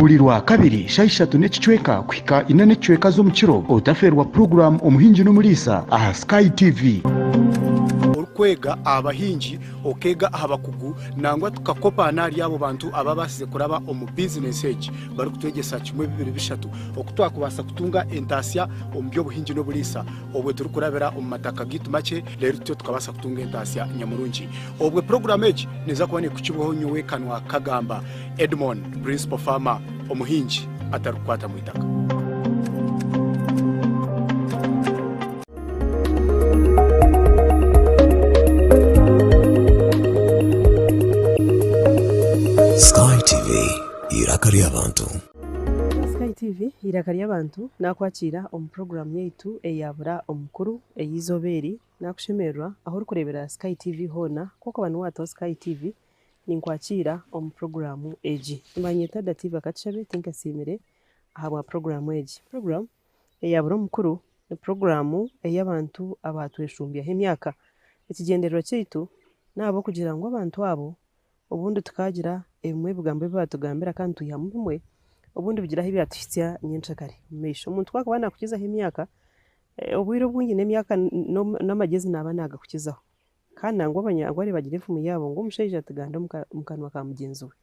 Buri Rwakabiri shaaha ishatu n'ekicweka kuhika ina n'ekicweka z'omukiro otafeerwa puroguraamu Omuhingi n'Omuriisa aha Sky TV. Orikwega aha bahingi, okeega aha bakugu nangwa tukakopa n'ahari abo bantu ababaasize kuraba omu bizinesi egi barikutwegyesa kimwe bibiri bishatu oku twakubaasa kutunga entaasya omu by'obuhingi n'oburiisa obwo turikurabira omu mataka gaitu makye reero tutyo tukabaasa kutunga entaasya nyamurungi. Obwo puroguraamu egi neeza kuba neekukibwaho nyowe Kanwa Kagamba Edmond, Principal Farmer, omuhingi atarikukwata mu itaka. Sky TV, eiraka ry'abantu. Sky TV, eiraka ry'abantu, naakwakiira omu puroguraamu yaitu eya Bura Omukuru ey'eizooba eri. Naakushemererwa ahu orikureebera Sky TV hoona. Ku orikuba niwaataho Sky TV, ninkwakiira omu puroguraamu egi. Nibanyeta Dativa Katushabe, tinkasiimire ahabwa puroguraamu egi. Puroguraamu eya Buri Omukuru ni puroguraamu ei abantu abaatweshumbyaho emyaka. Ekigyendererwa kyaitu n'ahabw'okugira ngu abantu abo obundi tukaagira ebimwe ebigambo ebi baatugambira kandi twihamu bimwe, obundi bigira ahu byatuhitsya nyenkyakare omu maisho. Omuntu ku arikuba naakukizaho emyaka, obwire obwingi n'emyaka n'amagyezi naaba naagakukizaho. Kandi nangwa Abanyankore bagira enfumu yaabo ngu omushaija tiganda omu kanwa ka mugyenzi we.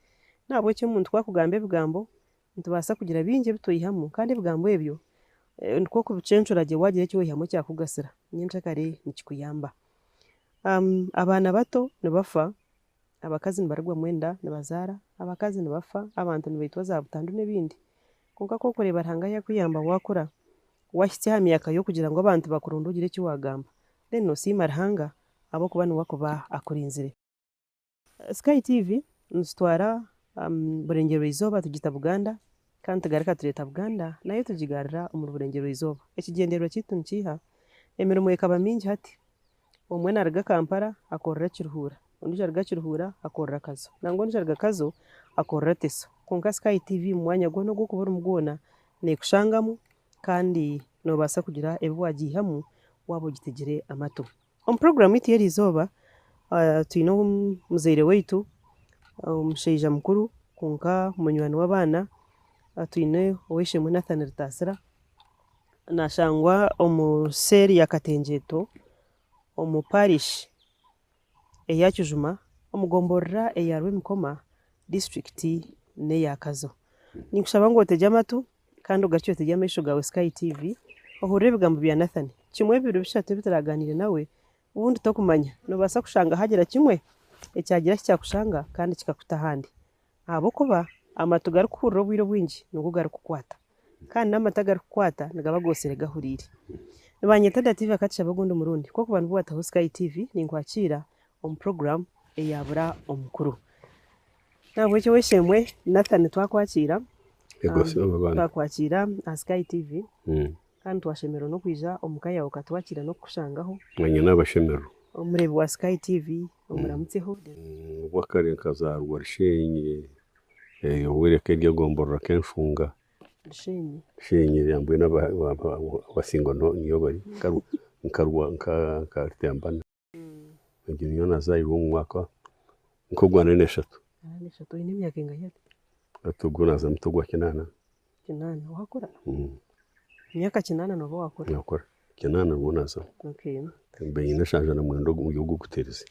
N'ahabw'ekyo omuntu ku arikugamba ebigambo, nitubaasa kugira bingi ebi twaihamu kandi ebigambo ebyo nikwo kubicencura gye waagira eki waihamu ekyakugasira nyenkyakare nikikuyamba. Abaana bato nibafa, abakazi nibarugwamu enda nibazaara, abakazi nibafa, abantu nibaitwa za butandu n'ebindi. Kwonka ku orikureeba Ruhanga yaakuyamba waakura, waahitsya aha myaka y'okugira ngu abantu bakuronde ogire eki waagamba, then noosiima Ruhanga ahabw'okuba niwe akuba akurinzire. Sky TV nitutwara Burengyerwa-izooba tugita Buganda kandi tugaruka tureeta Buganda nayo tugigarura omuri Burengyerwa-izooba. Ekigyendererwa kyaitu nikiiha? Emirimo ekaba mingi hati, omwe naruga Kampala akorera Kiruhura, ondiijo aruga Kiruhura akorera Kazo, nangwa ondiijo aruga Kazo akorera Teso. Kwonka Sky TV omu mwanya gwona ogu orikuba orimu gwona neekushangamu kandi noobaasa kugira ebi waagiihamu waaba ogitegire amatu. Omu puroguraamu yaitu y'eriizooba twine omuzaire waitu, omushaija mukuru kwonka munywani w'abaana, twine ow'eishe-emwe Nathan Rutaasira, naashangwa omu seeri ya Katengyeto omu parish eya Kijuma omu gomborora eya Rwemikoma, disiturikiti n'eya Kazo. Ninkushaba ngu otegye amatu Kandi ogarukye otegye amaisho gaawe Sky TV, ohurire ebigambo bya Nathan. Kimwe, bibiri, bishatu ebi turaaganiire nawe, obundi tokumanya. Noobaasa kushanga haagira kimwe ekyagira ahi kyakushanga kandi kikakuta ahandi. Ahabw'okuba amatu garikuhurira obwire obwingi nigo garikukwata. Kandi n'amatu agarikukwata nigaba gootsire gahuriire. Nibanyeta Dativa Katushabe ogundi murundi. Ku orikuba nibwo waataho Sky TV, ninkwakiira omu puroguraamu eya Bura Omukuru. N'ahabw'ekyo ow'eishe-emwe Nathan twakwakiira, twakwakiira aha Sky TV kandi twashemererwa n'okwija omu ka yaawe okatwakiira n'okukushangaho. Naanye naabashemererwa. Omureebi wa Sky TV omuramutseho. Obwakare nkazaarwa Rushenyi obwire eka eri egomborora Kenshunga. Rushenyi. Rushenyi mbwenu Abasingo niyo bari nkarwa nka Rutembana. Egyo niyo nazairwe omu mwaka nk'ogwa ana n'eshatu. Ana n'eshatu oine emyaka engahi hati? Hati ogwo naaza muto ogwa kinaana. Kinaana waakura? Emyaka kinaana nooba waakura? Naakura, kinaana nibwo naazamu. Okay. Mbe nyine eshanja na mwenda ogwo oguteerize.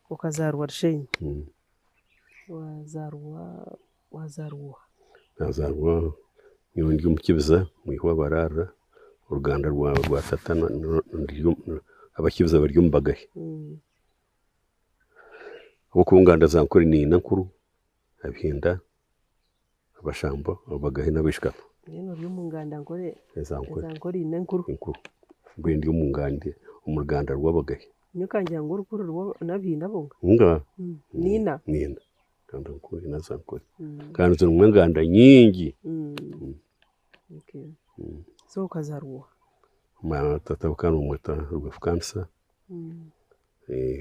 Okazaarwa Rushenyi? Wazaarwa Wazaarwa oha? Nazaarwa nyowe ndi omukibiza omwihwa Baraara, oruganda rwa tata abakibiza bari omu Bagahe. Ahabw'okuba enganda za nkore ni Inankuru, Abihinda, Abashambo, Abagahe n'Abaishikato. Mbwenu ori omu nganda nkore Eza Nkore. eza Nkore Inankuru. Enkuru. Mbwenu ndi omu ruganda rw'Abagahe. Nyowe nkangira ngu orukuru rwo n'Abihinda bonka. Nga. Niina. Niina. Nganda nkuru naza nkore. Kandi zirimu enganda nyingi. Okay. So okazarwa oha? Ma tata bakaba nibamweta Rwefukanisa.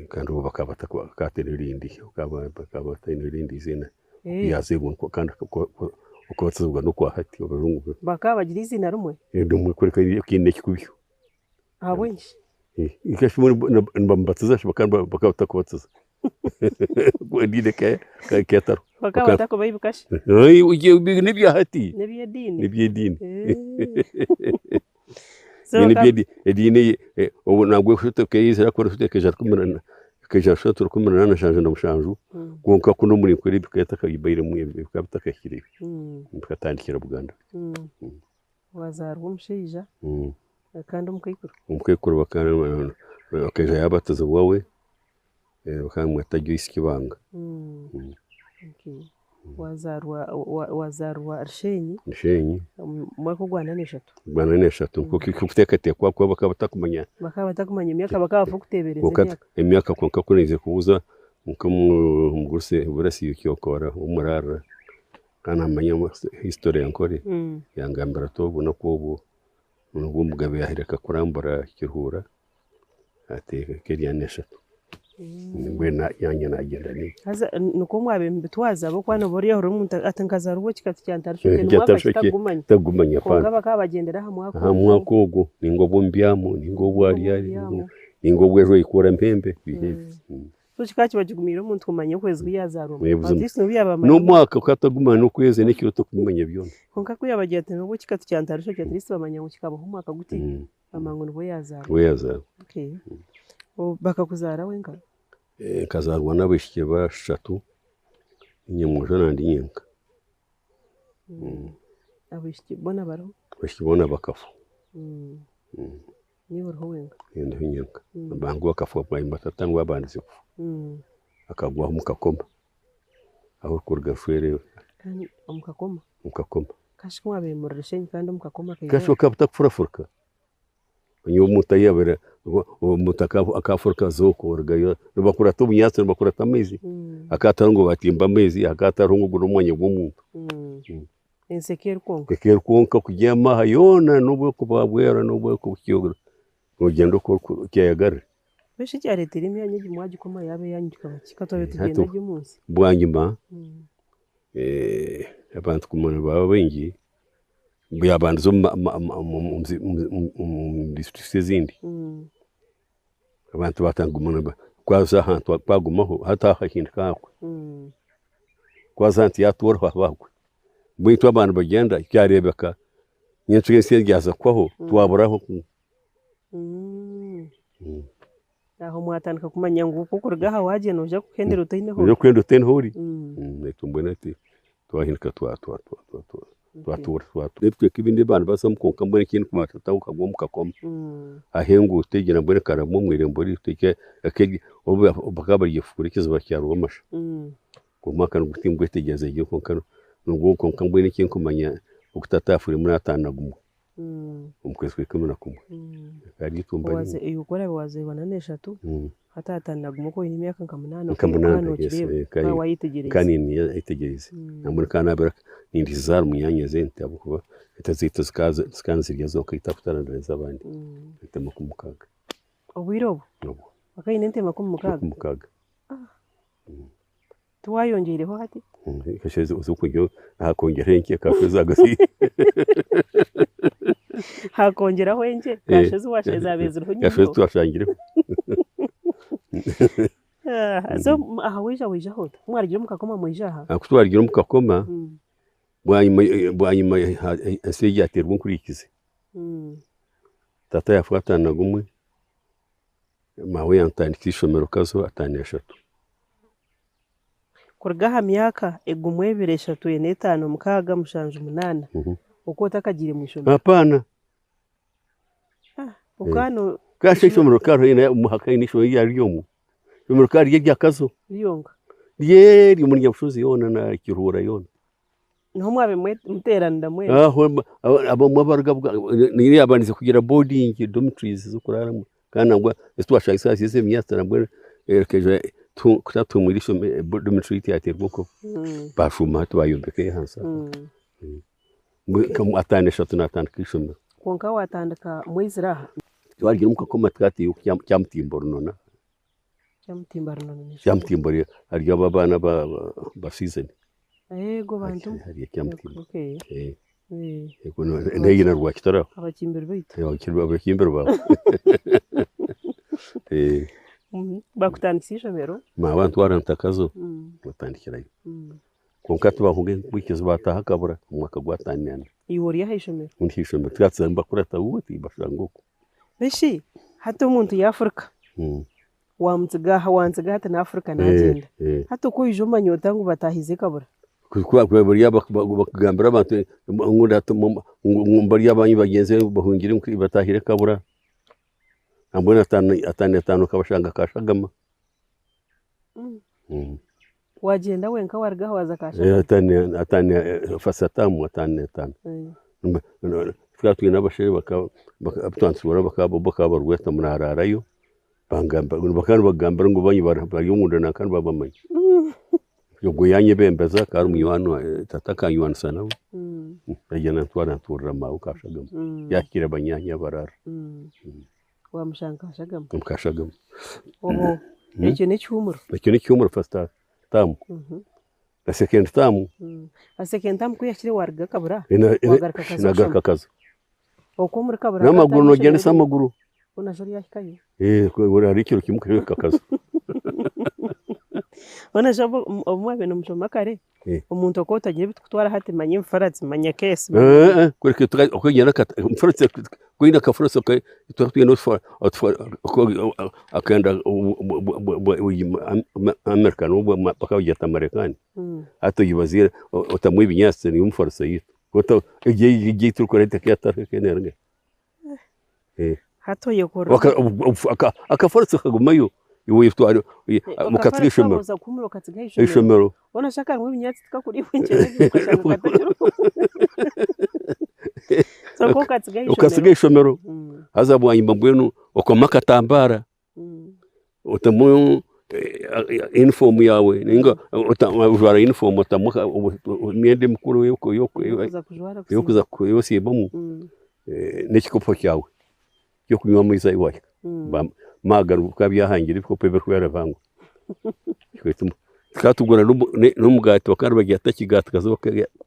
Kandi obu bakaba batakateine erindi, bakaba bataine erindi eiziina. Yazairwe nikwo kandi okubatizibwa n'okwa hati abajungu. Bakaba bagira eiziina rimwe? Rimwe kureka okiine ekikubyo. Ahabw'enki? Nibamubatiza shi bakaba batakubatiza? Ediini ekaba etariho. Bakaba batakubaha ebikashe? N'ebya hati. N'eby'ediini? N'eby'ediini. So Ediini obu nangwa eshatu ekaija 1877 kwonka kunu omuri Nkore bikaba bitakabairemu bikaba bitakahikire bikatandikira Buganda. Wazaarwa omushaija kandi omukaikuru? Omukaikuru bakaija yabatizibwa we bakaba nibamweta Joyce Kibanga. Wazaarwa Rushenyi? Rushenyi. Omu mwaka ogwa 43? Ogwa 43 nikwo kuteekateekwa kuba bakaba batakumanya. Bakaba batakumanya emyaka bakaba bafa kuteebereza emyaka? Emyaka kwonka ku naizire kubuuza nk'omugurusi Burasi Kyokora w'omuraara kandi naamanya history ya Nkore, yangambira ati obunaku obu nibwo omugabe yaahireka kurambura Kiruhura ati nk'erya 43 mbwenu naanye nagyenda niiwe. Haza nikwo mwabaire mubitwaza ahabw'okuba nooba ori aho omuntu ati nkazaarwa ekikatu kya Ntarishwekye n'omwaka kitagumanya. Kitagumanya Kwonka bakaba bagyendera aha mwaka Aha mwaka ogwo ninga obw'omu ninga obw'aryari ninga obw'ejwaikura mpembe. So kikaba kiba kigumiire omuntu kumanya okwezi oku yaazaarwamu. N'omwaka okaba otagumanya n'okwezi n'ekiro tokumanya byona. Kwonka ku yaabagira ati n'obu ekikatu kya Ntarishwekye at least bamanya ngu kikabaho omwaka guti, bamanya ngu nibwo yaazaarwa. Nibwo yaazaarwa. Bakakuzaara wenka? Nkazaarwa n'abaishiki bashatu, niinye mwojo nandi nyenka. Abaishiki boona bariho? Abaishiki boona bakafa. Niiwe oriho wenka? Ndiho nyenka. Abangu bakafa bwanyima tata niwe yaabandize kufa. Akagwa omu kakoma ahu orikuruga nshwere. Kandi omu kakoma? Omu kakoma. Kashi ku mwabaire muri Rushenyi kandi omu kakoma kaija? Kashi okaba otakufurafuruka. Omuntu ahu omuntu akafuruka zooka orugayo nibakurata obunyaatsi nibakurata amaizi. Hakaba hatariho ngu batimba amaizi, hakaba hatariho ngu ogu n'omwanya gw'omuntu. Ensi eka eri kwonka? Eka eri kwonka kugyema aha yoona nobu erikuba bwera nobu erikuba ki noogyenda oku orikukyeyagarira. Mbwenu shi ekyareeteire emyanya egi mwagikoma yaaba eyaanyu kikaba ki? Ka twabaire tugyenda gye omu nsi. Bwanyima abantu kumara nibaba baingi, byabandiza omu disiturikiti ezindi. Abantu batandika kuguma kwaza ahantu kwagumaho hati hahinduka ahakwe. Kwaza ahantu yatoraho haba ahakwe. Mbwenu itwe abantu nibagyenda kyareebeka nyenkya ensi eryaza kuhwaho twaburaho. Aho mwatandika kumanya ngu ku orikuruga aha wagyenda noija kuhendera otaine ahu ori. Noija kuhendera otaine ahu ori. Itwe mbwenu hati twahinduka twatuura. Ebicweka ebindi abantu bazamu kwonka mbwenu ekindi kumanya tata akagwa omu kakoma. Ahu enguuto egi nabwo ekarabwamu omu irembo riitu obu bakaba baryefukura ekiziba kya Rwamasha. Omwaka nigwo tingwetegyereza gye kwonka nigwo kwonka mbwenu ekinkumanya ogu tata yafiiremu 51 omu kwezi kwa 11. Akaba ari eitumba rimwe. Iwe ku oraabe waazairwe 43, hati 51 okaba oine emyaka nka munaana Nka okaba munaana, nokireeba, yes, okaba waayetegyereza. Nkaba niinyetegyereza. Nambwenu nkaba naabire nindizaara munyaanyazi ente ahabw'okuba ente zaitu zikaba nizirya zonka itwe ahabw'okuba ez'abandi. Ente 60. Obwire obwo? Obwo. Okaba oine ente 60? 60. Tiwayongyeireho hati? Hakongyeraho enkye Hakongyeraho enkye kasha ezi ezaabaire ziriho kasha nyingiho. ezi twashangireho. So aha waija waijaho ota? Ku mwarugire omu kakoma mwaija aha? Ku twarugire omu kakoma, bwanyima ensi egi yateerwa enkurikizi. Tata yaafa 51, maawe yantandikisa eishomero Kazo 53. Kuruga aha myaka 1, 2, 3, 4, 5, 6, 7, 8 okaba otakagiire omu ishomero? Hapana. Okaba no Kasha eishomero rikaba ririho hakaba haine eishomero ryari riri omwo. Eishomero rikaba riri erya Kazo. Ryonka? Ryeri omuri Nyabushozi yoona na Kiruhura yoona. Niho mwabaire muteeranira mwena? Aho abamwe abaruga niyo yaabandize kugira boarding dormitories z'okuraaramu kandi nangwa ezi twashangire zikaba ziri ez'ebinyaatsi nabwo ekaija kutatuhumwire eishomero dormitory yaitu yaateerwa okwo baashuuma hati baayombeka ey'ahansi aho. Mbwenu 53 naatandika eishomero. Kwonka waatandika mwaizire aha? Twarugire omu kakoma twataireho Kyamutimba Runona. Kyamutimba Runona ni Kyamutimba hariyo abo abaana ba season. Eego bantu. Hariyo Kyamutimba. Okay. Haihi na Rwakitara aho. Abakimbiri baitu. Abakimbiri baawe. Bakutandikisa eishomero? Maawe antwara nta Kazo batandikirayo. Kwonka tibahunga enkwikirizo baataaha Kabura omu mwaka gwa 54. Iwe ori aha ishomero? Ndi aha ishomero. Twatuza nibakurata wuuti bashanga okwo. Eshi hati omuntu yaafuruka, wamutsiga aha wantsiga hati naafuruka naagyenda. Hati oku oija omanya ota ngu bataahize Kabura? Bariya bakugambira abantu ngu bariya abanyu bagyenzi bahungire bataahire Kabura. Nambwenu 55 okabashanga Kashagama. Wagyenda wenka waruga aha waaza Kashagama? First term 55. Tukaba twine abashaija abu bakaba bari naraarayo, bakaba nibagambira ngu banyu bari omunda nanka nibabamanya. Ogwo yanyebembeza akaba ari munywani wangye, tata akanywanisa nawe, yaija nantwara ntuurira maawe Kashagama, yahikiire banyaanya baraara. Wamushanga Kashagama? Kashagama. Obwo ekyo n'ekihuumuro? Ekyo n'ekihuumuro first term. Na second term. Second term ku yahikire waruga Kabura wagaruka Kazo nagaruka Kazo. Okwo omuri Kabura N'amaguru nogyendesa amaguru. Hoona shi oryahikayo? Hariho ekiro kimwe okahika Kazo. Hoona shi obu mwabaire nimushoma kare, omuntu okaba otagira ebitukutwara hati manya enfaratsi manya keesi. Kureka okwegyenda oine akafaratsi twine akenda America bakaba bagyeta Marekani hati ogibaziire otamu ebinyaatsi niyo mufaratsi yaitu. Egi ei turikureeta teri Hati oyekorera. Akafaratsi kagumayo iwe mukatsiga ishomero. Okaza kuhuumura okatsiga aha ishomero. Hoona shi akarimu ebinyaatsi tikakuriibwa enkyene okashanga katakiriho. So okatsiga aha ishomero. Okatsiga aha ishomero haza bwanyima mbwenu okoma akatambara otamu uniform yaawe ninga ojwara uniform otamu emyenda emikuru ey'okuza osiibamu n'ekikopo kyawe ky'okunywa amaizi ahi waahika. Maaga bikaba byahangire ebikopo ebirikubeera bihango. Tukaba tugura n'omugaati bakaba nibagyeta ekigaati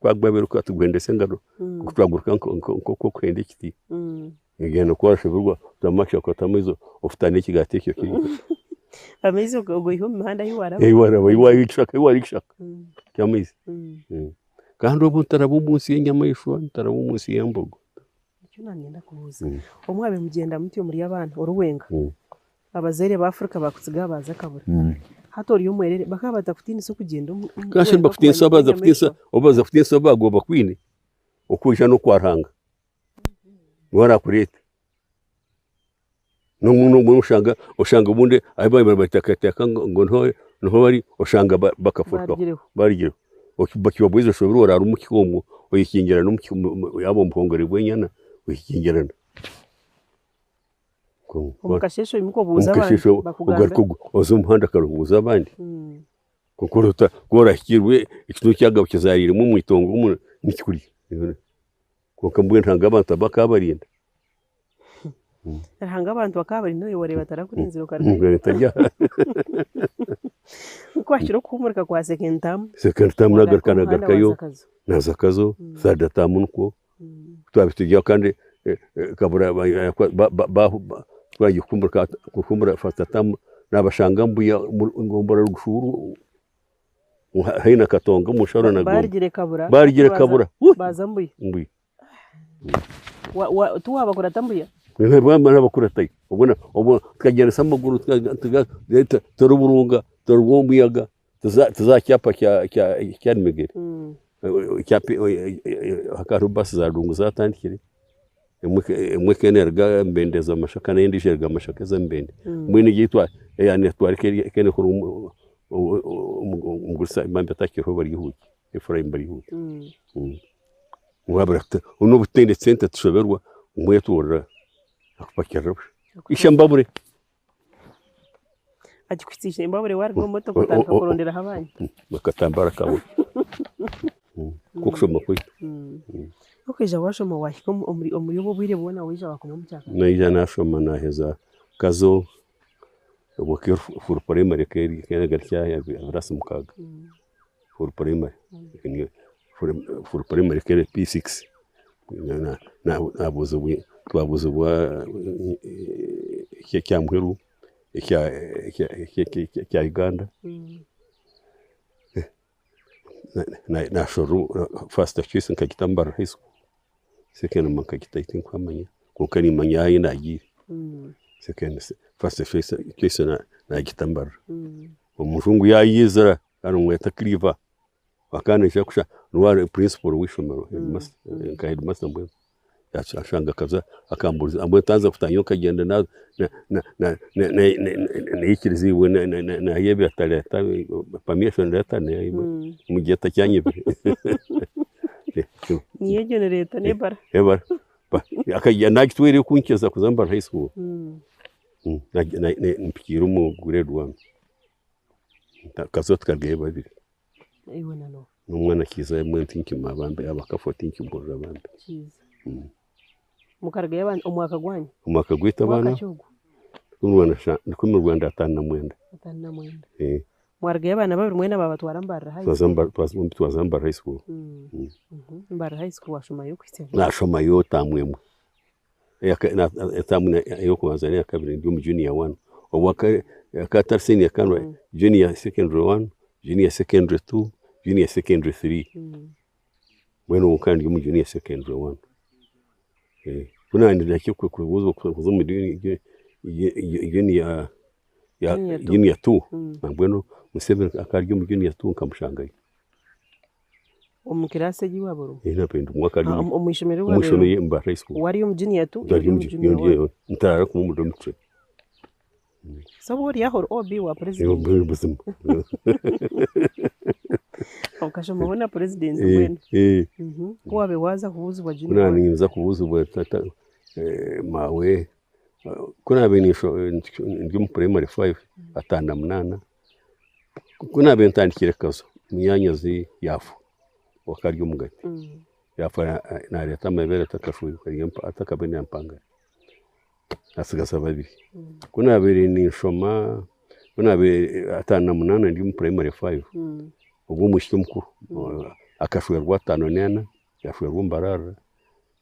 gwabaire tiguhendesa engaro, twaguruka nk'okuhenda ekiti. Ogyenda ku waashoberwa otamu amaizi ofutana ekigaati ekyo okirya. Amaizi ogaiha omu mihanda ahi waaraba? Ahi waaraba ahi waarikishaka ky'amaizi. Kandi obwo ntaraba omunsi y'enyamaishwa, ntaraba omunsi y'embogo. Nikyo naanyenda kubuuza. Obu mwabaire mugyenda mutyo muri abaana ori wenka, abazaire baafuruka baakutsiga baaza Kabura. Hati ori omwerere bakaba batakutiinisa okugyenda Kandi shi nibakutiinisa obu baza kutiinisa obu baaguba bakwine, okwija n'okwa Ruhanga niwe araakureete. N'obu oshanga obundi ahu baabaire nibateekateeka ngu niho bari oshanga bakafurukaho barugireho. Bakibabwize oshoberwe oraara omu kihombo oyekingirana yaaba omu bw'enyana oyekingirana. Omu kasheeshe oimuka obuuza abandi bakugambira. Oza omu muhanda kare obuuza abandi. Ku orahikirwe ekituuru kyagaruka kizaariiremu omu itongo omu nikikurya. Kwonka mbwenu Ruhanga abantu bakaabarinda. Ruhanga abantu bakaabarinda iwe wareeba tarakurinzire okarugayo. Ku waahikire okuhuumurika kwa second term. Second term nagaruka nagarukayo naaza Kazo, third term nikwo twaba turi kandi Kabura twagiye kuhuumura first term nabashanga mbuya ngombora Rugushuru haihi na Katonga omu nsharo na Gombe. Barugire Kabura. Barugire Kabura. Baaza Mbuya. Mbuya. Tiwabakurata Mbuya? Nabakuratayo. Obwo tukagyendesa amaguru turiburunga turuga omu muyaga tuza aha kyapa kya Rumegere. Hakaba hariho baasi za Rurungu zatandikire, emwe ekaba neeruga Mubende eza Mashaka n'endiijo eruga Mashaka eza Mubende. Mbwenu egi eyaanetwara ekaba neekora omugurusi bambi atakiriho Baryohugi, Ephraim Baryohugi. N'obu tutaine sente tushoberwa omwetorora akupakirira busha. Ishembabure. Agikuhikiise Ishembabure waruga omu motoka otandika kuronderaho abanyu. Akatambara kawe. K'okushoma kwaitu. Okaija waashoma waahika omuri obwo obwire bwona waija waakoma omu kyakana. Naija naashoma naaheza Kazo, obwo full primary ekaba eri ebiraasi 6 full primary. Full primary ekaba eri P6. Twabuuzibwa ekya muheru ekya Uganda. Naashorora first choice nkagita Mbarara high school, second nkagita tinkuhamanya kwonka nimanya ahu naagiire. Second first choice naagita Mbarara. Omujungu yaayeizira baramweta Cleaver akaba naija kusha niwe ari principal w'eishomero nka headmaster mbwenu. Ashanga akaza akambuuza mbwenu ntanza kutaaha nyowe nkagyenda naikiriziibwe nayebwa permission letter mugyeta kyanyebire. Niyo egyo nireeta n'ebara. Ebara. Nagitwire kunkyeza kuza Mbarara high school. Mpikiire omu grade one. Kazo tukarugayo babiri. Iwe na n'oha? N'omwana akiiza mbwenu tinkimanya bambi yaaba akafa tinkimurora bambi. Kiiza. Mukarugayo omwaka gwanyu? Omwaka gwaitu abaana Mwaka ki ogwo? 1959. 59. Mwarugayo abaana babiri mwena babatwara Mbarara high Twaza school? Twaza Mbarara high school. Mbarara high school washomayo kuhitsya nkahi? Nashomayo taamu emwe. Etaamu ey'okubanza n'eyakabiri ndi omu junior one. Obwo akaba atari senior kandi junior secondary one, junior secondary two, junior secondary three. Mbwenu obwo nkaba ndi omu junior secondary one. Ku naayenzire kuza omu junior Junior two. Junior two, mbwenu Museveni akaba ari omu junior two nkamushangayo. Omu kiraasi egi waaba orimu? Ndimu akaba ari Omu ishomero omu ishomero Mbarara high school. We ari omu junior two, iwe ori omu junior one. Nituraara kumwe omu dormitory. So obu ori aho ori OB wa president? Buzima. Okashomaho na president mbwenu? Ku waabaire waaza kubuuzibwa Ku junior one? naaza kubuuzibwa tata maawe, ku naabaire ndi omu primary five 58, ku naabaire ntandikire Kazo, munyaanyazi yaafa akaba ari omugati. Yaafa naareeta amabeere atakabonire mpangare, naatsigaza babiri. Ku naabaire ninshoma, ku naabaire 58 ndi omu primary five, ogwo omwishiki omukuru akashwerwa 54, yashwerwa Mbarara,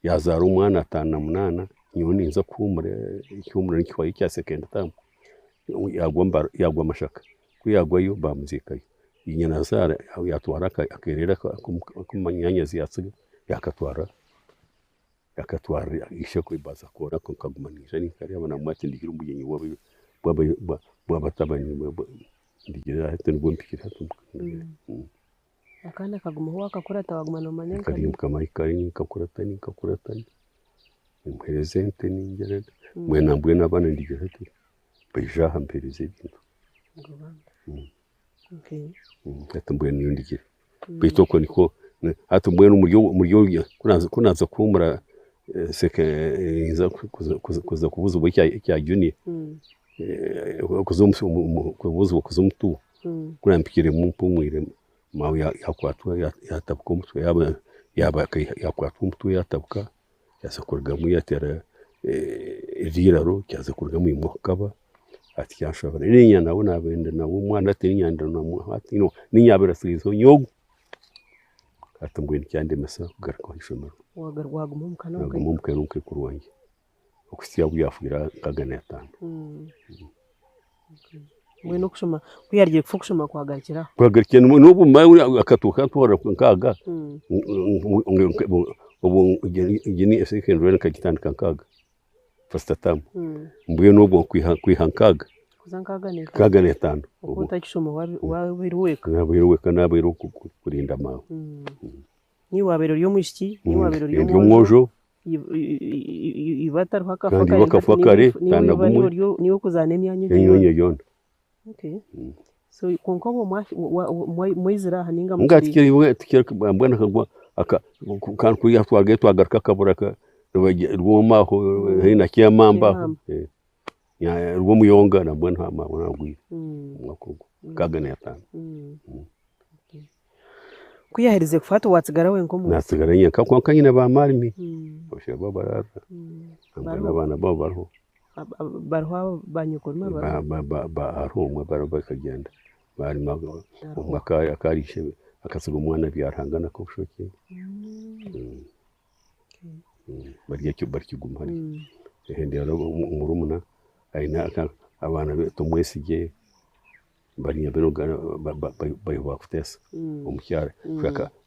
yaazaara omwana 58, nyowe ninza kuhuumura ekihuumuro nikihwayo ekya second term, yaagwa Mashaka. Ku yaagwayo baamuziikayo. Nyinazaara yaatwara akeerere aku munyaanyazi yaatsiga yaakatwara yakatwara ishe baza kukora nkaguma niija ninkareeba namwe ati ndigire omu bugyenyi bw'abatabani ndigire hati nibwo mpikire hati. Akaana kagumaho wakakurata waguma noomanya ngu Kari nkamara ninkakurata ninkakurata nimuheereza ente ningira mbwenu mbwenu abaana ndigire hati baija aha mpeereza ebintu. Hati mbwenu niyo ndigire. Beitu okwo nikwo hati mbwenu muri ku naaza kuhuumura kuza kubuuzibwa ekya junior, kubuuzibwa kuza omu two, ku nampikiremu mpumwire, maawe yakwatwa yatabuka omutwe yakwatwa omutwe yatabuka yaaza kurugamu yateera eiraro ryaza kurugamu imwe kukaba ati kyanshobera. Niinya nawe naabaire ndi nawe omwana hati niinya ndi niinya yaabaire atsigaizeho nyowe hati mbwenu kyandemesa kugaruka ah'eishomero. Waguma omuka Naguma omuka n'omukaikuru wangye okuhitsya obu yaafiire 65. Mbwenu okushoma ku yaarugire kufa okushoma kwagarukira aho? Kwagarukira n'obu maawe akatuuka antwara nkaaga obu junior secondary nkagitandika nkaaga first term mbwenu obwo kwiha nkaaga Kuza 65. 65. Okaba otakishoma waabaire weka? Naabaire weka naabaire kurinda maawe. Niiwe waabaire ori omwishiki, niiwe waabaire ori Ndi omwojo. Iba atariho akafa Kandi kare iba akafa kare 51. Niiwe okuzaana emyanya egyo Emyanya yoona? yoona. Okay. So kwonka obwo mwaizire aha ninga Nga mukiri tikiri mbwenu akagwa kandi kuriya twagayo twagaruka akabura rwoma aho haihi na Kyemamba aho Rwomuyonga nambwenu maawe naagwire omwaka ogwo 65. Ku yaaherize kufa hati waatsigara wenka omu nsi? Naatsigara nyenka kwonka nyine ba maarimi abashaija bo barara nambwenu abaana bo bariho. Bariho abo banyokorome bariho? Hariho omwe bariho bakagyenda maarimi omwe akaba akatsiga omwana Byaruhanga na Kobushokye barikiguma hariya. Reero omurumuna aine abaana be Tumwesigye. Bari Kuteesa omukyara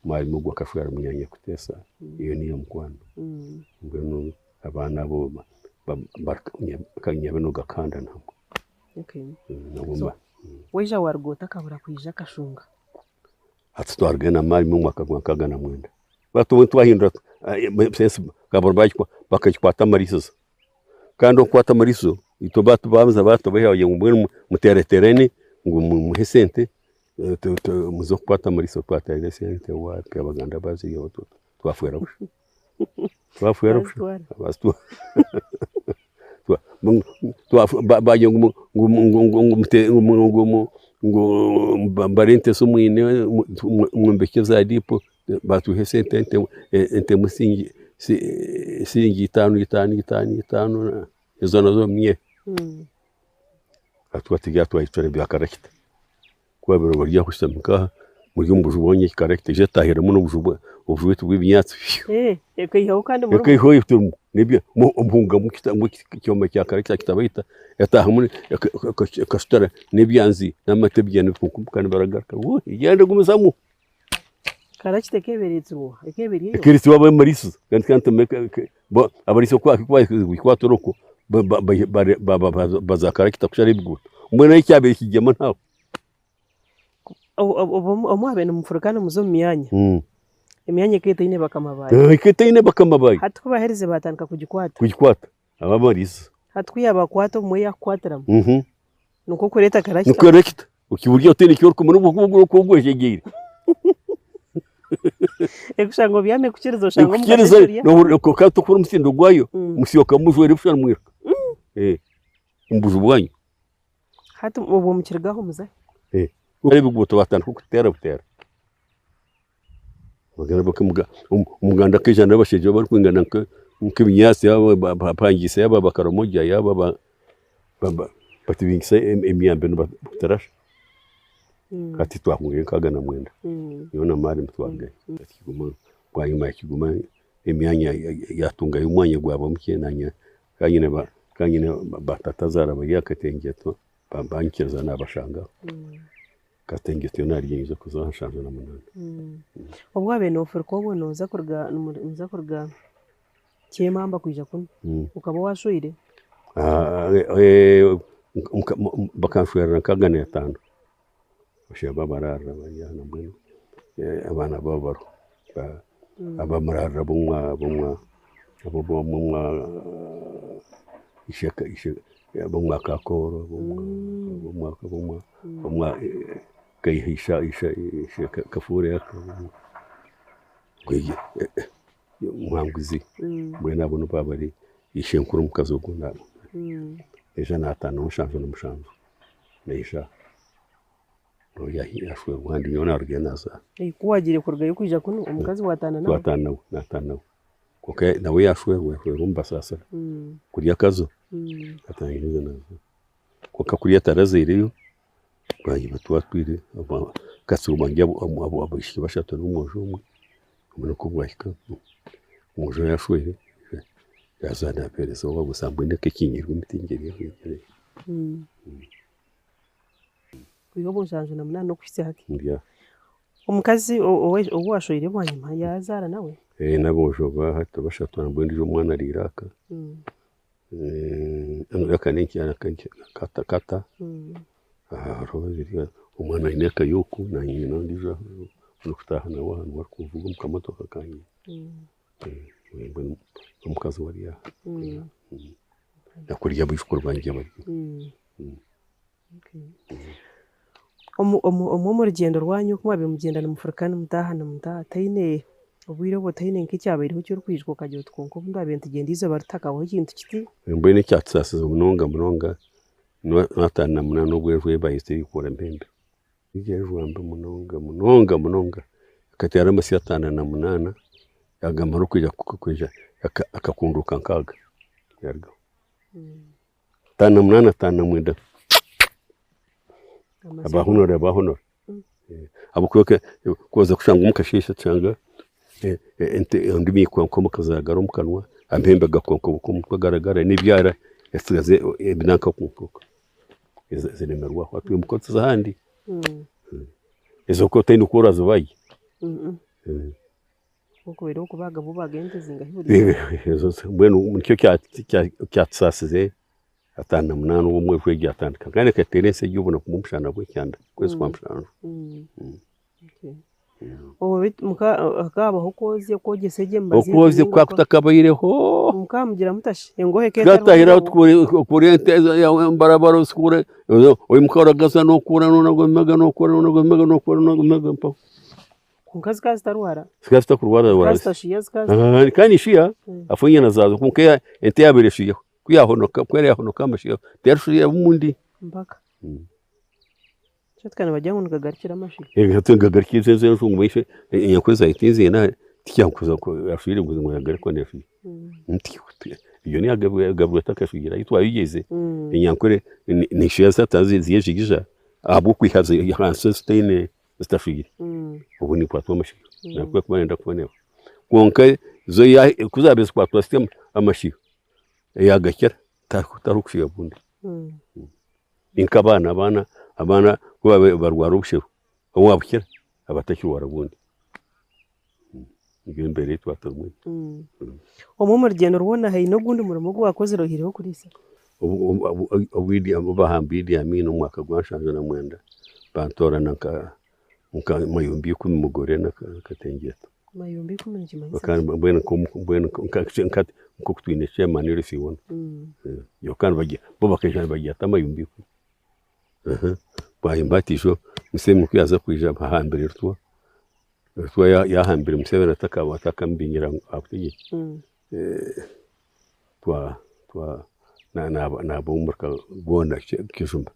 mwarimu ogwo akashwera munyaanya Kuteesa, iyo niyo mukwano. Mbwenu abaana abo Nyabinoga Kanda nabwo. Waija waruga otakabura kwija Kashunga? Hati twarugayo na maarimi omu mwaka gwa 69. Twahindura bakagikwata amariisizo, kandi okukwata amariisizo itwe babanza batubaha ngu mbwenu mutereterane ngu mumuhe esente muze kukwata amariisizo. Twateera esente wapi, Abaganda bazirya, twafeera busha, twafeera busha. Bazitwara. Bagira ngu mubare ente ezi mwine, mwombeke za dipo, batuha esente, ente emwe siringi itaano itaano itaano itaano, ezo nazo mye. Hati twahicura ebya karakita, ku babaire bari aho kushutami nkaha muri omu buju bwanyu, karakita eija etahiremu n'obuju bwaitu bw'ebinyaatsi. Ekaihaho kandi murimu? Ekaihaho turimu, omuhungamu ekyoma kya karakita kitabaita, etaahamu ekashutara n'ebyanzi n'amate bigyenda nibikunkumbuka nibaragara, gyenda gumizamu. Karakita ekeeba ereetsirwe oha? Ekeeba eri ey'oha? Ekeeba ereetsirwe ab'amariisizo. Abariisa ku barikukwatira okwo baza karakita kushara ebiguuto, mbwenu ekyabaire kigyema ntaho. Obu mwabaire nimufuruka nimuza omu myanya, emyanya ekaba etaine bakama baayo? Ekaba etaine bakama baayo. Hati ku baaherize baatandika kugikwata? Kugikwata ab'amariisizo. Hati ku yaabakwata obumwe yaakukwatiramu, nikwo kureeta karakita? Nikwo karakita, okiburya otaine eki orikumanya nobu orikuba ogwejegyeire. Ekushanga obyami ekukiriza oshanga omu Ekukiriza kasese orya. Kandi tokubona omutsindo gwayo, musyoka mujwaire busha nimwiruka omu buju bwanyu. Hati obwo mukirigaho muza hi? Ebiguuto batandika kuteera buteera. Omuganda akaija n'abashaija barikwingana nk'ebinyaatsi bapangiise aba Bakaramoja aba batubingisa emyambi nibaturasha. Hati twahungayo 69, nyowe na maarimi twarugayo. Bwanyima kiguma emyanya yatungayo omwanya gwaba mukye, naanye nkanyine batatazaara bari aha Katengyeto banyikiriza nabashangaho. Katengyeto naaryo kuza aha 78. Obu waabaire noofuruka obwo nooza kuruga nimuza kuruga Kyemamba kwija kunu, okaba waashweire? Bakanshwerera 65. Bashaba baraarira bari aha mbwenu abaana baabo bariho. Abamurarira ab'omwa ab'omwa Kakooro, ab'omwa Kaiha Kafuure, Muhanguzi, mbwenu abo nibo bari ishenkuru omukazi ogwo naija 57 naija yashwerwa ahandi, nyowe narugayo naaza. Ku waagiire kurugayo kwija kunu, omukazi waataana nawe? Twataana nawe, naataana nawe, kwonka nawe yashwerwa, yashwerwa omu Basaasira kurya Kazo, kwonka kuriya tarazaireyo. Bwanyima twatwire katsiro bangye abaishiki bashatu n'omwojo omwe, nikwo bwahika omwojo yashweire yaaza naampereza owaabo mbwenu eka ekingirwe emiti ngiri. Kwiha omu 78 n'okuhitsya hati? Omukazi ou washweire bwanyima yaazaara nawe? N'aboojo hati bashatu, mbwenu ondiijo omwana ari Iraq, aka Kata, hariho babiri, omwana aine eka y'oku, naanye nyine ondiijo orikutaaha nawe aha niwe arikuvuga omu kamotoka kangye, mbwenu omukazi we ari aha na kuriya abaijukuru bangye bariyo. Omu orugyendo rwanyu oku mwabaire nimugyenda nimufuruka nimutaaha nimutaaha, tihaine obwire obwo tihaine nk'ekyabaireho eki orikwijuka okagira oti kwonka obu twabaire nitugyenda eizooba ritakabaho ekintu kiti? Mbwenu ekyatusaasize munonga munonga n'58 obu enjura ebaire erikukora empembe. Egyo enjura mbi munonga munonga munonga ekateera amasyo 58 agamara kwija akakunduka nkaaga yarugaho. 58, 59, abahonora bahonora. Ahabw'okuba kubaza kushanga omu kasheeshe tushanga endimi ekonkomoka zaagara omu kanwa, amahembe gakonkoboka omutwe garagara n'ebyara yasigaza ebinanka. Ziremerwaho twimuka tuza ahandi. Ezo okaba otaine oku orazibaye. Okubaire okubaga bo baga ente zingahi buri izooba? Mbwenu nikyo kyatusaasize 58 obu enjura egyo yatandika. Kandi ekateera ensi egi obunaku bw'omushana bw'ekyanda, okwezi kwa mushanju. Hakabaho okwozya okwogyesa egyo emibazi Okwozya kukaba kutakabaireho. Mukaba mugira muta shi? Engohe eka Tukatahira tukura ente embarabara ozikure, oimuka oragaza nookura nonaga nookura nonaga nookura nonaga mpaho. Kwonka zikaba zitarwara? Zikaba zitakurwara Zikaba zitashiya zikaba Kandi nishiya afu enyana zaazo kwonka ente yaabaire eshiyaho ku yaahonoka ku eraahonoka amashiga terishusha obundi. Mpaka. Nikyo tukaba nibagira ngu nigagarukira amashiga. Nigagarukira ezo enjungu enyankore zaawe tiziine tikyakuza ashuire ngu yagaruka neeshuya. Egyo neyagaburwa etakashuire ahu twayegyeize enyankore neeshuya zata ziyejigija ahabw'okwiha ahansi zitaine zitashwire obwo nikwatwa amashiga nakuba nayenda kubonera kwonka zo kuzabaire zikwatwa ziti amashiga yagakira tariho kushiga bundi ninka abaana abaana abaana kubabaire barwara obusheru owabukira aba atakirwara bundi niyo embeera ei twaba turimu. Omwe omu rugyendo rwona haine ogundi murimo ogu wakozire oihireho okuriisa? Obu bahamba Idi Amin omu mwaka gwa 79 bantoorana nka mayumba ikumi mugore na Katengyeto. Mayumba ikumi nikimanyisa ki? Mbwenu nk'oku twine chairman LC1 kandi bo bakaija nibagira amayumba ikumi. Bwanyima hati ijo Museveni ku yaaza kwija bahambire Rutwa, Rutwa yaahambire Museveni atakamubingire aha butegyeki naaba ow'omuruka gwona Kijuma.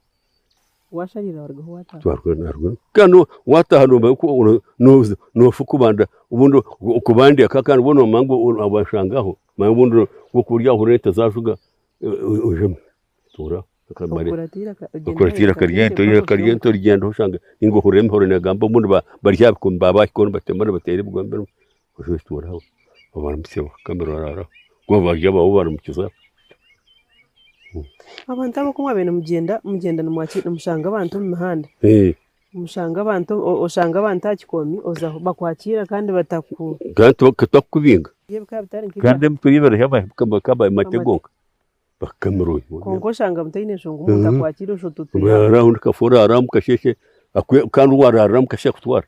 Waasharira warugaho waataaha? Kandi waataaha noofa kubanda obundi okubandeka kandi bo noomanya ngu obashangaho obundi ori aho ente zaajuga ojemu otuuraho. Okuratira eiraka ry'ente eiraka ry'ente origyenda oshanga ninga ohurira emihoro neegamba obundi bari aha bikoomi baba baahika nibatema nibateera ebigombe oza otuuraho obaramutsya bakamera oraaraho bari abaabo baramukiza. Abantu abo ku mwabaire nimugyenda mugyenda nimushanga abantu omu mihanda, mushanga abantu oshanga abantu aha kikoomi ozaho bakwakiira kandi bataku. Kandi tibarikukubinga. Kandi turi amate gonka bakakamira oyo. Kwonka oshanga mutaine nshonga omuntu akwakiire osha oti otwire. Oraara ondi okafa oraara omu kasheeshe kandi waraarira omu kasheeshe akutwara.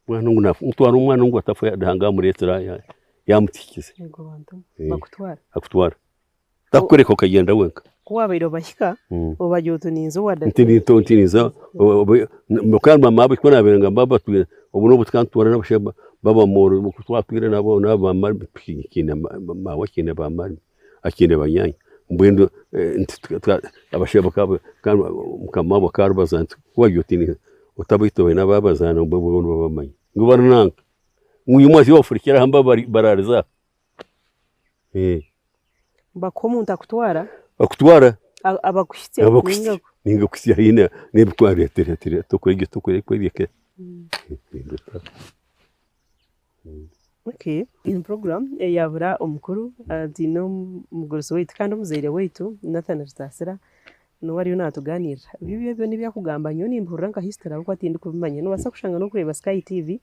Omwana ngu naafa otwara omwana ngu atafa Ruhanga amureetera yaamutikiza. Ego bantu bakutwara. Akutwara. Takukureka okagyenda wenka. Ku waabaire obahika obagira oti ninza owa Nti ninza kandi maama ku naabaire ningamba batwire obu n'obu tukaba nitutuura n'abashaija b'abamooro ku twatwire nabo n'aba maawe akiine ba maarimi akiine banyaanya mbwenu abashaija bakaba mukama waabo akaba arabaza nti ku wagira oti otabaita oine abu abazaana bo nibabamanya ngu barananka ngu imwe bafurukire aha baraarize aha. Bakuha omuntu akutwara? Akutwara. Abakuhitsya? Abakuhitsya ninga akuhitsya haihi n'ebikwareetera tokurya tokurya. Okay, in program eyabura omukuru twine omugurusi waitu kandi omuzaire waitu Nathan Rutaasira niwe ariyo naatugaaniirira. Ebyo byona ebi arikugamba nyowe nimbihurira nka history ahabw'okuba tindikubimanya. Noobaasa kushanga n'okureeba Sky TV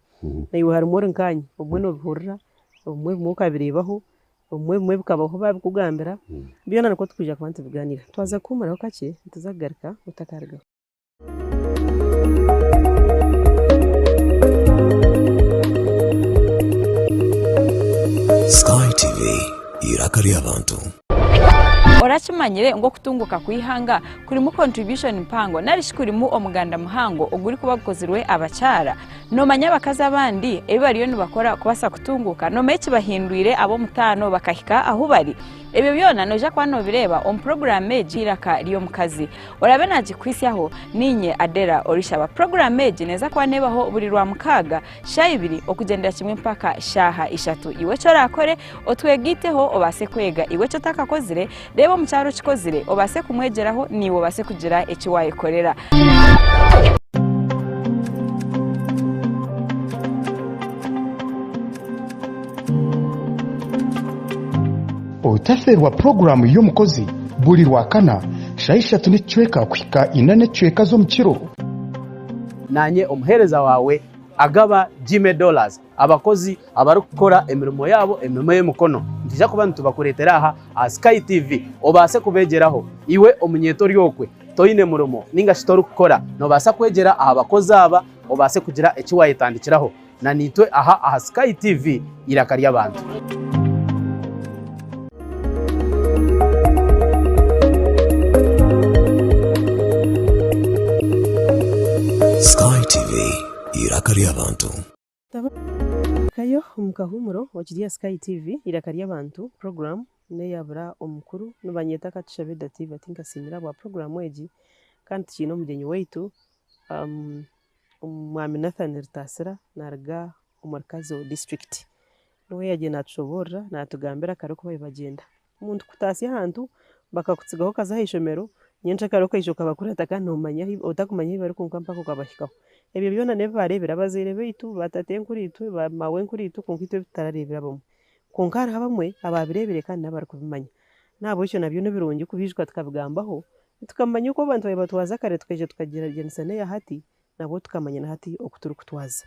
naiwe harimu ori nkaanye obumwe noobihurira, obumwe ebimwe okabireebaho, obumwe ebimwe bikabaho baabikugambira, byona nikwo turikwija kuba nitubigaaniira. Twaza kuhuumuraho kakye nituza kugaruka otakarugaho. Sky TV, eiraka ry'abantu. Orakimanyire ngu okutunguka kw'eihanga kurimu contribution mpango narishi kurimu omuganda muhango ogurikuba gukozirwe abakyara? Nomanya abakazi abandi ebi bariyo nibakora kubaasa kutunguka? Nomanya ekibahindwire ab'omutaano bakahika ahu bari? Ebyo byona noija kuba nobireeba omu puroguraamu egi Eiraka ry'Omukazi. Oraabe naagikuhitsyaho, niinye Adela Orishaba. Puroguraamu egi neeza kuba neebaho buri Rwamukaaga, shaaha ibiri okugyendera kimwe mpaka shaaha ishatu. Iwe eki oraakore, otwegaiteho obaase kwega. Iwe eki otakakozire, reeba omukyara okikozire obaase kumwegyeraho naiwe obaase kugira eki waayekorera. Otafeerwa puroguraamu y'omukozi buri Rwakana. Shaaha ishatu n'ekicweka kuhika ina n'ekicweka z'omukiro. Naanye omuheereza waawe agaba Jimmy Dollars, abakozi abarikukora emirimo yaabo emirimo y'emikono. Nitwija kuba nitubakureetera aha aha Sky TV obaase kubeegyeraho. Iwe omunyeeto ori okwe toine murimo ninga shi torikukora, noobaasa kwegyera aha bakozi aba obaase kugira eki waayetandikiraho. Na naitwe aha aha Sky TV eiraka ry'abantu. Sky TV, eiraka ry'abantu. Kayo omu kahuumuro okiri aha Sky TV eiraka ry'abantu puroguraamu n'eyabura omukuru nibanyeta Katushabe Dativa tinkasiimire ahabwa puroguraamu egi kandi tukiine omugyenyi waitu Omwami Nathan Rutaasira naaruga omuri Kazo disiturikiti. Niwe yaagiire naatushoboorora naatugambira kare oku baabaire bagyenda. Omuntu kutaasya ahantu bakakutsigaho okaza aha ishomero, nyencakare okaija okabakurata kandi noomanya ahi otakumanya ahi bari kwonka mpaka okabahikaho. Ebyo byona n'ebi baareebire abazaire baitu, baatatenkuriitwe, baamaawenkuriitwe kwonka itwe ebi tutarareebire abamwe. Kwonka hariho abamwe abaabireebire kandi n'abarikubimanya. N'ahabw'ekyo nabyo ni birungi kubiijuka tukabigambaho, tukamanya oku abantu baabaire nibatwaza kare tukaija tukagyeragyeranisa n'eya hati, nabwo tukamanya na hati oku turikutwaza.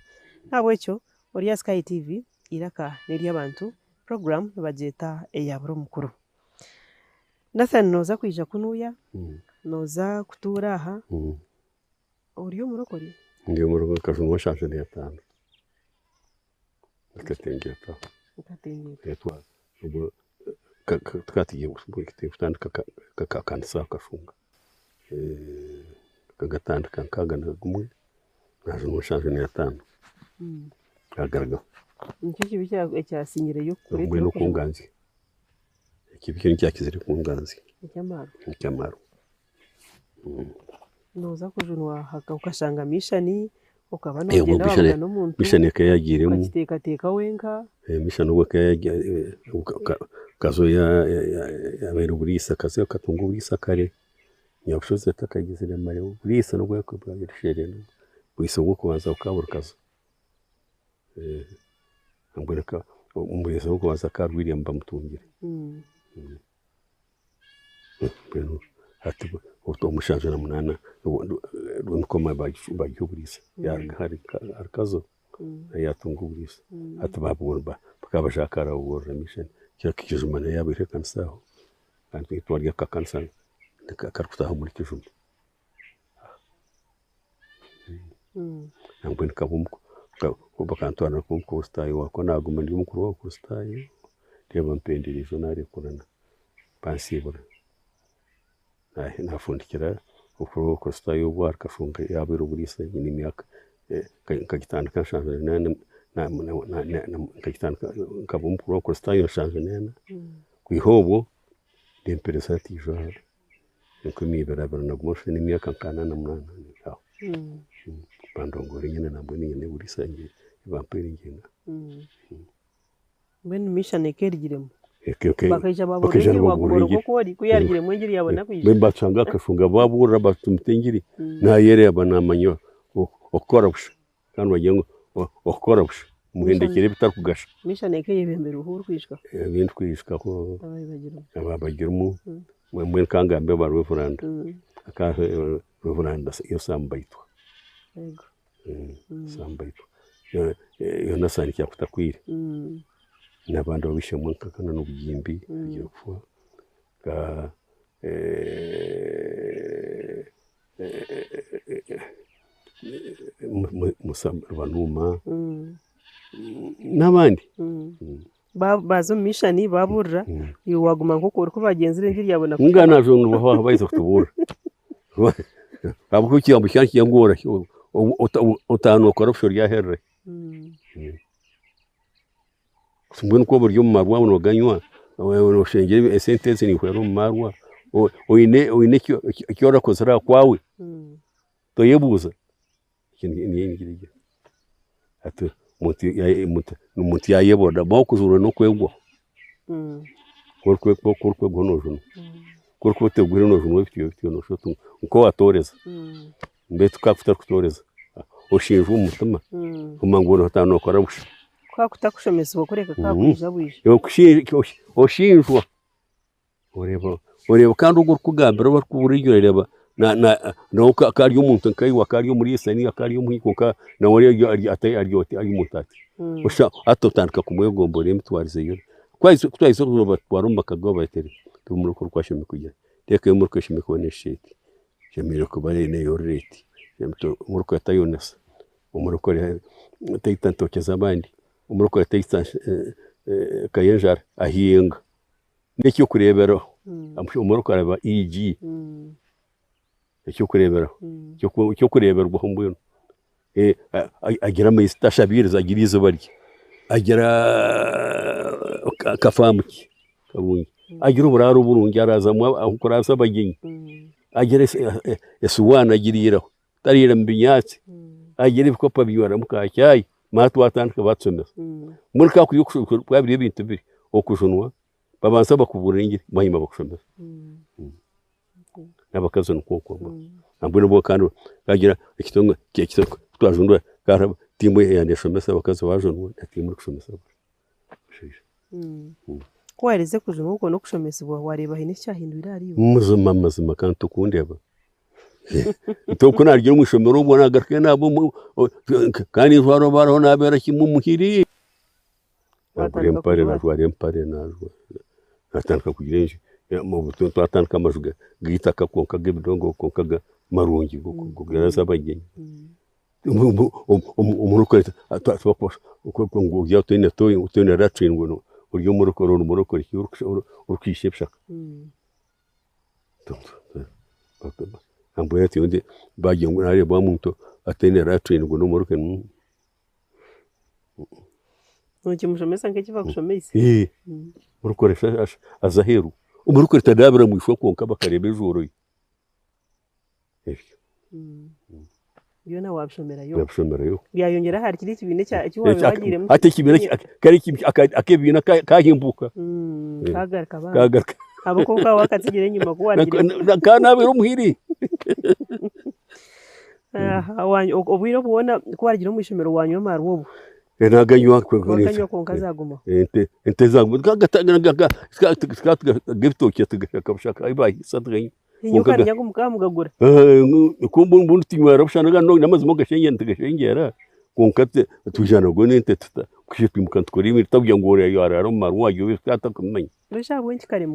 N'ahabw'ekyo ori aha Sky TV, eiraka n'ery'abantu, puroguraamu nibagyeta eya buri omukuru. Nathan nooza kwija kunuuya, nooza kutuura aha, ori omurokore? Ndi omurokore nkajunwa nshanju n'etaano. Nkatengyeta. Okatengyeta. Tukaba tugiye kutandika akakanisa akashunga. Nkagatandika nkaaga na gumwe naajunwa nshanju n'etaano naagarugaho. Nikyo ekibi ekyasingireyo kukureetera Mbwenu okunganzya. Ekibi kyo nikyakizire kunganzya. Eky'amaarwa. Eky'amaarwa. Nooza kujunwa okashanga mishani, okaba noogyenda waabugana omuntu, Mishani ekaba yaagiiremu. okakiteekateeka wenka. Mishani obwo ekaba yaagiiremu, Kazo yaabaire oburiisa, Kazo akatunga oburiisa kare, Nyabushozi atakagizire mare oburiisa nibwo bwabaire oburiisa bw'okubanza bukaba buri Kazo. Mbwenu omuriisa gw'okubanza akaba ari William Bamutungire. Mbwenu hati omushanju na munaana nikwo baagiha oburiisa yaaruga ahari Kazo yaatunga oburiisa. Hati bakaba bashaka kuburira mishani kyonka Kijuma nayo yaaba eriho ekanisa aho kandi twari akakanisa akarikutaaha omuri Kijuma. Nambwenu bakantwara kuba omukristaayo ahakuba naguma ndi omukuru w'abakristaayo reero bampendera ijo narekurana bansiibura. Nafundikira obukuru bw'abakristaayo obu ahari Kashonga yaaba oburiisa nyine emyaka nkagitandika nshanju nkagitandika nkaba omukuru w'abakristaayo nshanju n'ena kwiha obwo nempereza hati ijo aha. Enkumi ibiri abiri na gumwe nshusha n'emyaka nka ana na munaana aho. Bandongoora enyana nambwenu nyine eburiisa ebampaire ngyenda. Mbwenu mission eka erugiremu? Eka Bakaija babuurira bakaija engiri nibabuurira waguma engiri. oku ori, ku yarugiremu engiri yabona kwija. Mbwenu batushanga aha kashunga babuurira batumita engiri, nayereeba namanya okukora busha kandi bagira ngu okukora busha muhendekyere ebitarikugasha. Mission eka eyebemberwe ohu orikwijuka? Ebindikwijukaho Abaabagirimu. ababagirimu mbwenu kangambe aba Reverand aka Reverand Yosam Baitwa. Yego. Sam Baitwa. Yonasaani Kyakutakwire n'abandi ab'eishe-emwe nka Kanani Obugimbi agiire kufa nka Musa Rubanuuma n'abandi. Baaza omu mishani baabuurira, iwe waaguma nk'oku ori ku baagyenzire engiri yaabona Mbwenu naaza baheza kutubuurira. Ahabw'okuba ekigambo kyangye nikingora, otaanookora busha oryaherera hi? Mbwenu ku ori omu marwa nooganywa, oshengyera esente ezi nihwera omu marwa, oine oine eki orakozire aha kwawe, toyebuuza? Hati omuntu yaayebona waakujunwa n'okwegwaho, ku orikwegwaho noojunwa, ku orikuba otegwire noojunwa bityo bityo nooshusha oti nk'owaatooreza beitu ku otarikutooreza oshinjwa omu mutima omanya ngu nookora busha. Ku hakutakushomesibwa kureka ku hakwija bwija. Oshinjwa oreeba Oreeba kandi ogwo orikukugambira obu arikubuurira eryo orareeba nawe ka ari omuntu nkaiwe akaba ari omuriisa nainga akaba ari omuhingi kwonka nawe ari oti ari omuntu ati. Osha hati otandika kumwegomba oreeba emitwarize ye. Ku twaherize kubatwara omu maka gaabo bareetere omuruka oku ashemereire kugira. Teeka y'omuruka eshemereire kuba neeshusha eti, eshemereire kuba neeyorora eti, omuruka tayonesa, omuruka taita ntookye z'abandi, omuruka taita eka y'enjara, ahinga. N'eky'okureeberaho, omuruka araba EG, eky'okureeberaho, eky'okureeberwaho mbwenu. Agira amaizi tashabiiriza agira eizooba rye, agira akafaamu ke karungi, agira oburaaro burungi araazamu ah'okuraaza abagyenyi, agira esuwaani agiriiraho tariira mu binyaatsi, agira ebikopo abinyweramu ka chai, mara twatandika batushomesa. Mbwenu ku hakuriyo biri ebintu bibiri, okujunwa babanza bakubuurira engiri bwanyima bakushomesa. N'abakazi nikwo okwo. Nambwenu bo kandi bagira ekitongore twajunwa tiimu eyaaba neshomesa abakazi bajunwa na tiimu erikushomesa abashaija. Ku waaherize kujunwa okwo n'okushomesibwa waareeba haine eki kyahindwire ahariiwe? Mazima mazima kandi tokundeeba. Ku naarugire omu ishomero obwo naagarukayo naaba kandi njwara obu naabeera kimwe omuhiri. Nagura empare najwara empare natandika kugira enju, twatandika amaju g'eitaka kwonka g'ebidongo kwonka marungi g'okuraza abagyenyi. Ngu toine toyi toine latrine ngu ori omurokore ori murokore ki orikwihisya ebishaka. Nambwenu bagira ngu nareeba omuntu ataine latrine ngu n'omurokore. Nikimushomesa nk'eki bakushomeise? Orikukora aza aheeru. Omurokore tanaabira omu ishwa kwonka bakareeba enjwaro ye. Ebyo. Byona waabishomerayo? Naabishomerayo. Byayongyera ahari kiri ekibiina eki waabaire wagiiremu? Hati ekibiina ak'ebibiina kaahimbuuka. Kaagaruka bambi. Kaagaruka. Ahabw'okuba okaba waakatsigire enyima ku waarugire. Nkaba naabaire omuhiri. Obwire obu bwona ku warugire omu ishomero wanywa amaarwa obwo? Naganywa. Waganywa kwonka zagumaho? Ente zaguma ag'ebitookye tugashaka ahu bahiisa tuganywa. Enyoka nyago mukaba mugagura? Obundi tunywera busha n'amazima ogashengyera nitugashengyera kwonka twija nago n'ente twija twimuka nitukora emirimo tutakugira ngu oraara omu marwa tutakumanya. Mbwenu shi ahabw'enki kare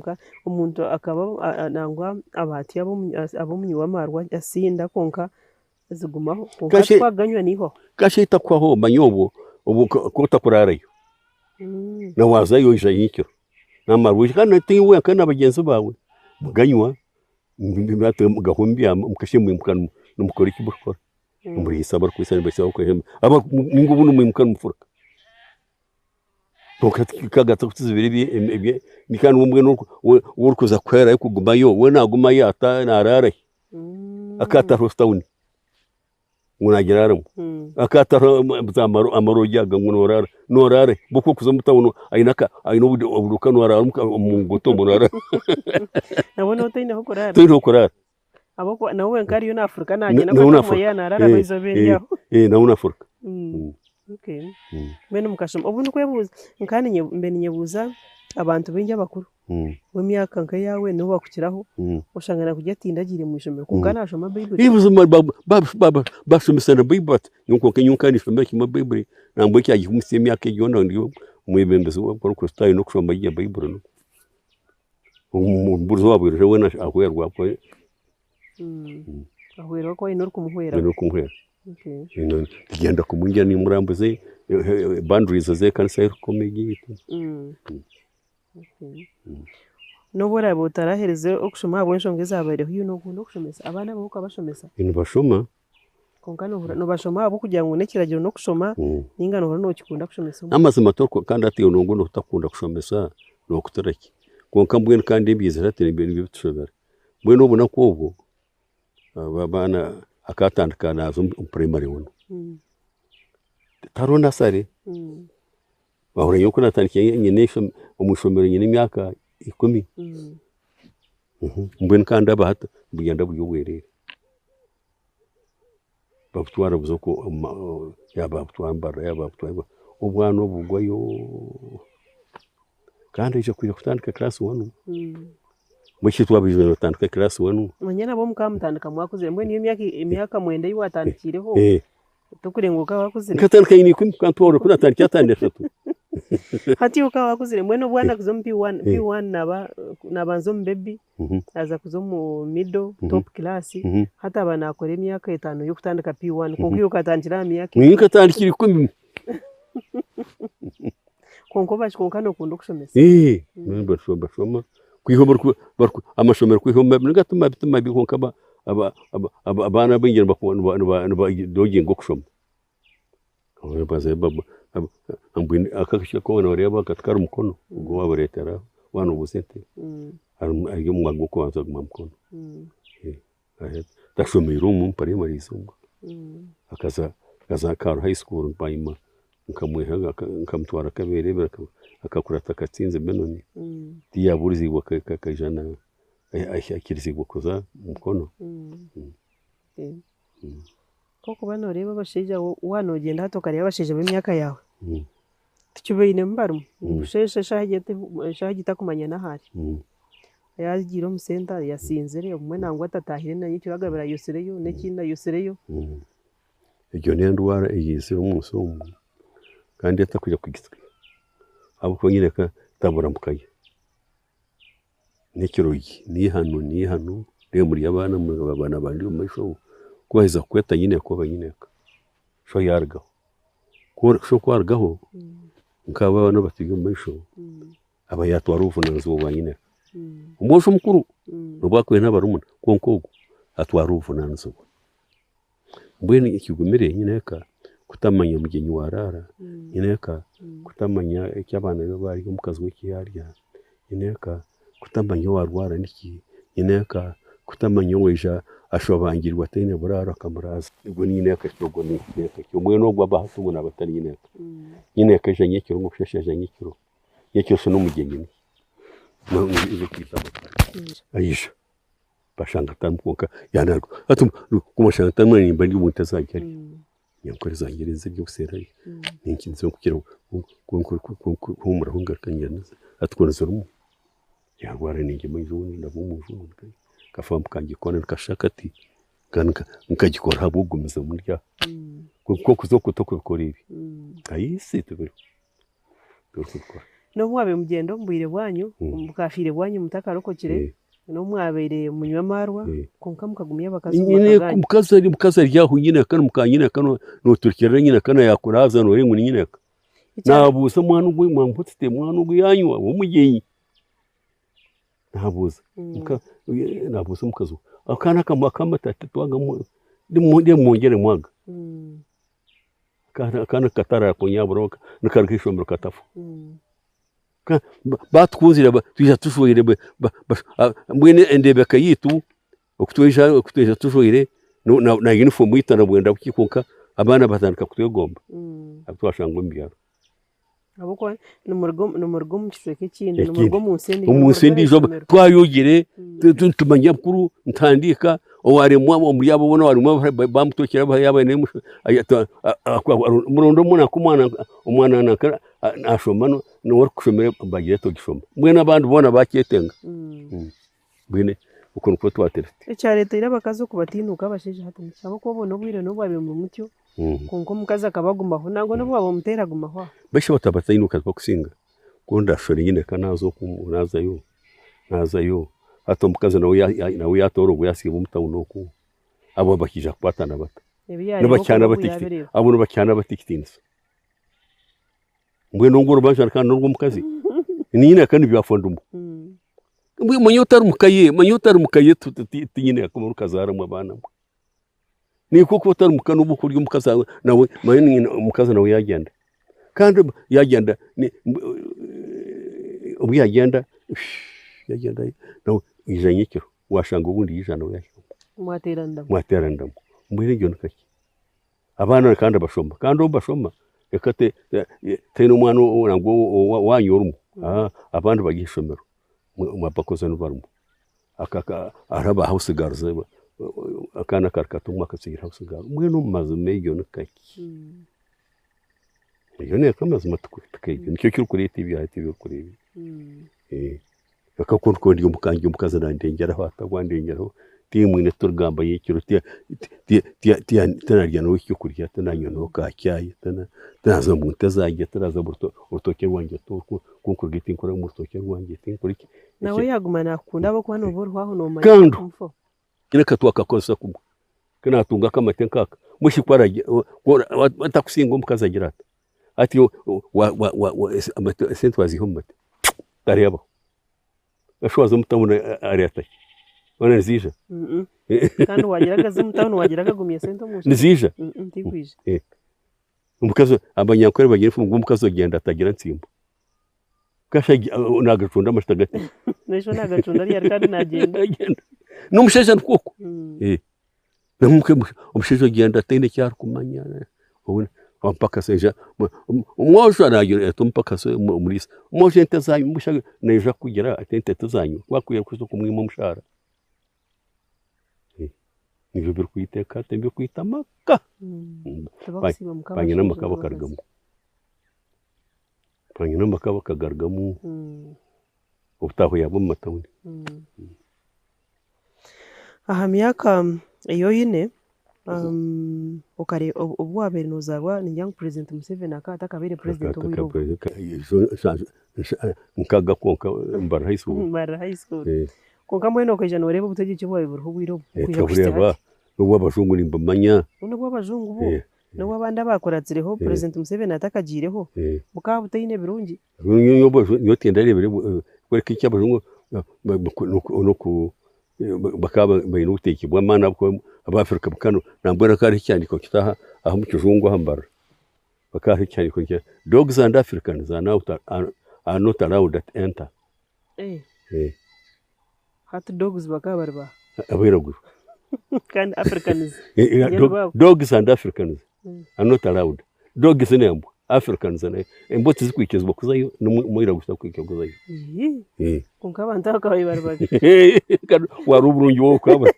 omuntu akaba nangwa aba ati aba omunywi w'amaarwa asinda kwonka zigumaho kwonka hati ku aganywa nihwaho? Kasha etakuhwaho manya obwo obwo ku otakuraarayo na waazayo oija nyekiro n'amaarwa kandi tiiwe wenka na bagyenzi baawe muganywa mugahwa omubyamo mukashusha mwimuka nimukora eki murikukora nimuriisa abarikwisa nibariisa ninga obundi mwimuka nimufuruka. Kwonka kikagaruka kutuzibira kandi mbwenu orikuza kuherayo kugumayo we naagumayo ata naaraara hi? Akaataaha tawuni ngu naagiraaramu, akaataaha amaroogi aga ngu nooraara nooraara hi? Bo ku orikuza omu tawuni aine obuduuka nooraara omu nguuto omwo nooraara. Nabwo nooba otaine h'okuraara? Toine h'okuraara. Ahabw'okuba nawe wenka ariyo naafuruka naagyenda kwonka okumanya yaaba naaraara ahabw'eizooba eryo aho. Nawe naafuruka. Okay. Mbwenu mukashoma obu ndikwebuuza nka mbe ninyebuuza abantu baingi abakuru b'emyaka nk'eyaawe nibo bakukiraho oshanga nakugira ati tindagiire mu ishomero kwonka naashoma Baiburi. Buzima bashomesa na Baiburi bati kwonka nyowe nkaba ninshomera kimwe Baiburi nambwenu kyagihimutsya emyaka egi yoona ndi omwebembezi w'Abakristaayo n'okushoma gye Baiburi. Omubuurizi owaabwire weena ahwerwa. Ahwerwa ku aine orikumuhwera. Aine orikumuhwera. Tugyenda kumwingira nimurambuza boundaries z'ekanisa erikukoma egi eyaitu. N'obu oraabe otaraherize okushoma ahabw'enshonga ezabaireho iwe nookunda okushomesa abaana baawe okabashomesa? Nibashoma. Kwonka nibashoma ahabw'okugira ngu n'ekiragiro n'okushoma ninga nohurira nookikunda kushomesa omwana? N'amazima kandi hati nonga otakunda kushomesa nookutura ki? Kwonka mbwenu kandi ebyizire hati nibyo bitushobera. Mbwenu obunaku obwo abaana akatandika naaza omu primary one, tihariho nursery. Wahurira nyowe ku naatandikire nyine omu ishomero nyine emyaka 10. Mbwenu kandi aba hati nibugyenda buri obwereere. Babutwara buza okwo yaaba babutwara Mbarara yaaba babutwara obwana obu bugwayo kandi aija kwija kutandika class one. Mbwenu twabaijwe nibatandika class one. Manya nabo mukaba mutandika mwakuzire mbwenu iyo emyaka mwenda ei watandikiireho tokurenga okaba wakuzire. Nkatandika nyine 10 kandi twahurira ku natandikire ataano n'eshatu. Hati iwe okaba wakuzire mbwenu obwana kuza omu P1, P1 naba nabanza omu baby aza kuza omu middle, top class hati aba nakora emyaka etaano y'okutandika P1 kwonka iwe okatandikira aha myaka Nyowe nkatandikira 10. Kwonka oba kwonka nokunda okushomesa. Bashoma kwiha obu amashomero kwiha omu ninga ti mabi ti mabi kwonka abaana abaingi nibadoginga okushoma. Aka akashaija koona noreeba aka tikari mukono ogu wabareetera waaba nobuuza ente ari omu mwaka gw'okubanza guma mukono. Tashomeire omu primary omu akaza Kaaro high school bwanyima nkamwiha nkamutwara Kabeerebere akakurata Katsinzi Benon tiyabuuriziibwe akaija aikirizibwa kuza Mukono. Nk'okuba nooreeba abashaija waaba noogyenda hati okareeba abashaija b'emyaka yaawe, tikibainemu barimu, kusheesha eshaaha egi takumanya n'ahu ari. Yaagiire omu senta yasinzire obumwe nangwa atataahire na nyekiro agabire ayotsireyo n'ekindi ayotsireyo. Egyo n'endwara eyaizire omu nsi omu kandi etakwija kugitsya ahabw'okuba nyine tabura muka ye. N'ekirogi n'eihano n'eihano reero muri abaana abaana bandi omu maisho omwo ku baheza kukweta nyineeka oba nyineeka sho yaarugaho. Sho ku arugaho nk'abo abaana abaturi omu maisho aba yaatwara obuvunaanizibwa bwa nyineeka. Omwojo omukuru nobu akuba aine abarumuna kwonka ogwo atwara obuvunaanizibwa. Mbwenu ekigumire nyineeka kutamanya mugyenyi waaraara, nyineeka kutamanya eki abaana be barya, omukazi we eki yaarya, nyineeka kutamanya owaarwara niki, nyineeka kutamanya owaija ashobangirwe ataine buraaro akamuraaza. Ogwo ni nyineeka ki ogwo ni nyineeka ki? Mbwenu ogwo aba hati ogwo naaba atari nyineeka. Nyineeka aija nyekiro omusheeshe aija nyekiro, nyekiro shi n'omugyenyi niki? Aija bashanga atarimu kwonka yaananirwa. Hati ku bashanga atarimu nimba ndi omu nte zangye hariya. Nyankore zangye nizirya obuseeri ninkiza kukira kuhuumuraho ngaruka ngyende hati ku zirimu yarwara ningyema obundi ndaba omu nju akafaamu kangye koona nikashusha kati nkagikora ahabw'okugumizamu ndi aha. Kwonka okuza okwo tokubikora ebi ahaisi tibiriho torikubikora. N'obu mwabaire mugyenda omu bwire bwanyu, omu bukafiire bwanyu mutakarokokire, n'obu mwabaire munywa amaarwa, kwonka mukagumya abakazi omu maka ganyu. Omukazi ari aho nyineeka muka nyineeka nooturikirira nyineeka yaakuraaza nooreeba ngu ni nyineeka. Naabuuza omwana ogu mwamuha omwana ogu yaanywa w'omugyenyi. Naabuuza naabuuza omukazi we akaana ak'amata titwagamuha nimwongyere mwaga. Akaana katarara kunyabura nikaruga ah'eishomero katafa. Baatukunzire twija tujwaire mbwenu endeebeka yaitu oku twija tujwaire na yunifoomu yaitu nabwenda buki kwonka abaana batandika kutwegomba abu twashanga omu byaro. Ahabw'okuba nimuruga omu kicweka ekindi, nimuruga omu nsi endiijo. Omu nsi endiijo twayogire nitumanya bukuru nituhandiika owaaremwa omuri abo boona owaaremwa bamutokyera yaaba aine muronde omwana omwana nanka naashoma niwe orikushomera bagira ati ogishoma mbwenu abandi boona bakyetenga mbwenu okwo nikwo twatire tuti. Ekyareeteire abakazi okubatiinuuka abashaija hati niki? Ahabw'okuba obwo n'obwire n'obu bwabaire buri mutyo kwonka omukazi akaba agumaho nangwa n'obu waaba omuteera agumaho aho. Baishe batabatiinuuka tibakusinga ku ndashusha nyine eka naaza oku naazayo naazayo hati omukazi nawe yaatoora ogu yaasiiba omu tawuni oku abo bakiija kukwatana bata? Abo nibakyana bata ekitiinisa? Mbwenu orwo orubanja kandi n'orw'omukazi? Niinyine eka nibyafa ndimu. Mbwenu manya otari muka ye, manya otari muka ye tinyine eka orikuzaaramu abaana mwe. Nikwo kuba otari muka nobu okuba ori omukazi nawe manya omukazi nawe yaagyenda. Kandi yaagyenda obu yaagyenda yaagyenda nawe yaija nyekiro waashanga obundi yaija nawe yaahikamu. Mwateeraniramu. Mbwenu egyo ni kaki? Abaana kandi bashoma kandi obu bashoma reka tihaine omwana nangwa waanyu orimu abandi bari ah'eishomero abakozi nibo barimu. Hariho aba house girls akaana kari kato omwe akatsigira house girl mbwenu omu mazima egyo ni kaki? Egyo n'eka amazima tikegyo nikyo kirikureeta ebyo hati ebi orikureeba ebi. Ku ndikuba ndi omuka ndi omukazi nandengeraho atagwa andengeraho timwine turigamba nyekiro tinarya nawe ekyokurya tinanywa nawe ka chai tinaza omu nte zangye tinaza omu rutookye rwangye ku nkurugayo tinkora omu rutookye rwangye tinkora ki. Nawe yaaguma naakukunda ahabw'okuba nooba oriho aho noomanya Kandi comfort. reka twakakozesa kumwe ku naatunga akamate nk'aka mbwenu shi ku aragye ku atakusinga omukazi agira ata hati esente waaziiha omu mate tareebaho. Kasha waaza omu tawuni areeta ki? Hoona niziija? Kandi waagira agaza omu tawuni waagira agagumya esente omu nshaho? Niziija? Tikwija. Omukazi abanyankore bagira enfumu ngu omukazi ogyenda tagira ntsimbo. Kasha naagacunda amajuta gati. N'eisho naagacunda ryari kandi naagyenda. Nagyenda. N'omushaija nikwo okwo. Omushaija ogyenda ataine eki arikumanya omupakasi aija omwojo naareeta omupakasi omuriisa, omwojo ente zanyu naija kukugira ati ente tizanyu ku arikuba kuza kumwima omushaara. Nibyo birikwita eka nibyo birikwita amaka. Banyina amaka bakarugamu. Banyina amaka bakagarugamu obutaaho yaaba omu matawuni. Aha myaka ei oine, obu waabaire noozaarwa ningira ngu Purezidenti Museveni akaba atakabaire purezidenti obwire obwo. Nkaga kwonka Mbarara High School. Mbarara High School. Kwonka mbwenu okaija nooreeba obutegyeki obwabaire buriho obwire obwo kwija kuhitsya Nkabureeba hati. n'obw'abajungu nimbumanya. N'obw'abajungu bwo, n'obw'abandi abaakuratsireho Purezidenti Museveni atakagiireho, bukaba butaine birungi. Nyowe tindareebire kureka eki abajungu bakaba baine obutegyeki bw'amaani ahabw'okuba Abafirika nambwenu hakaba hariho ekihandiiko kiti aha omu kijungu aha Mbarara hakaba hariho ekihandiiko nti dogs and Africans are not allowed to enter. Hati dogs bakaba bari baaha? Abairaguju. Kandi Africans Dogs and Africans are not allowed. Dogs n'embwa, Africans embwa tizikwikirizibwa kuzayo n'omwiraguju tarikwikirizibwa kuzayo. Kwonka abantu abo bakaba bari babi. Kandi wari oburungi wowe okabura.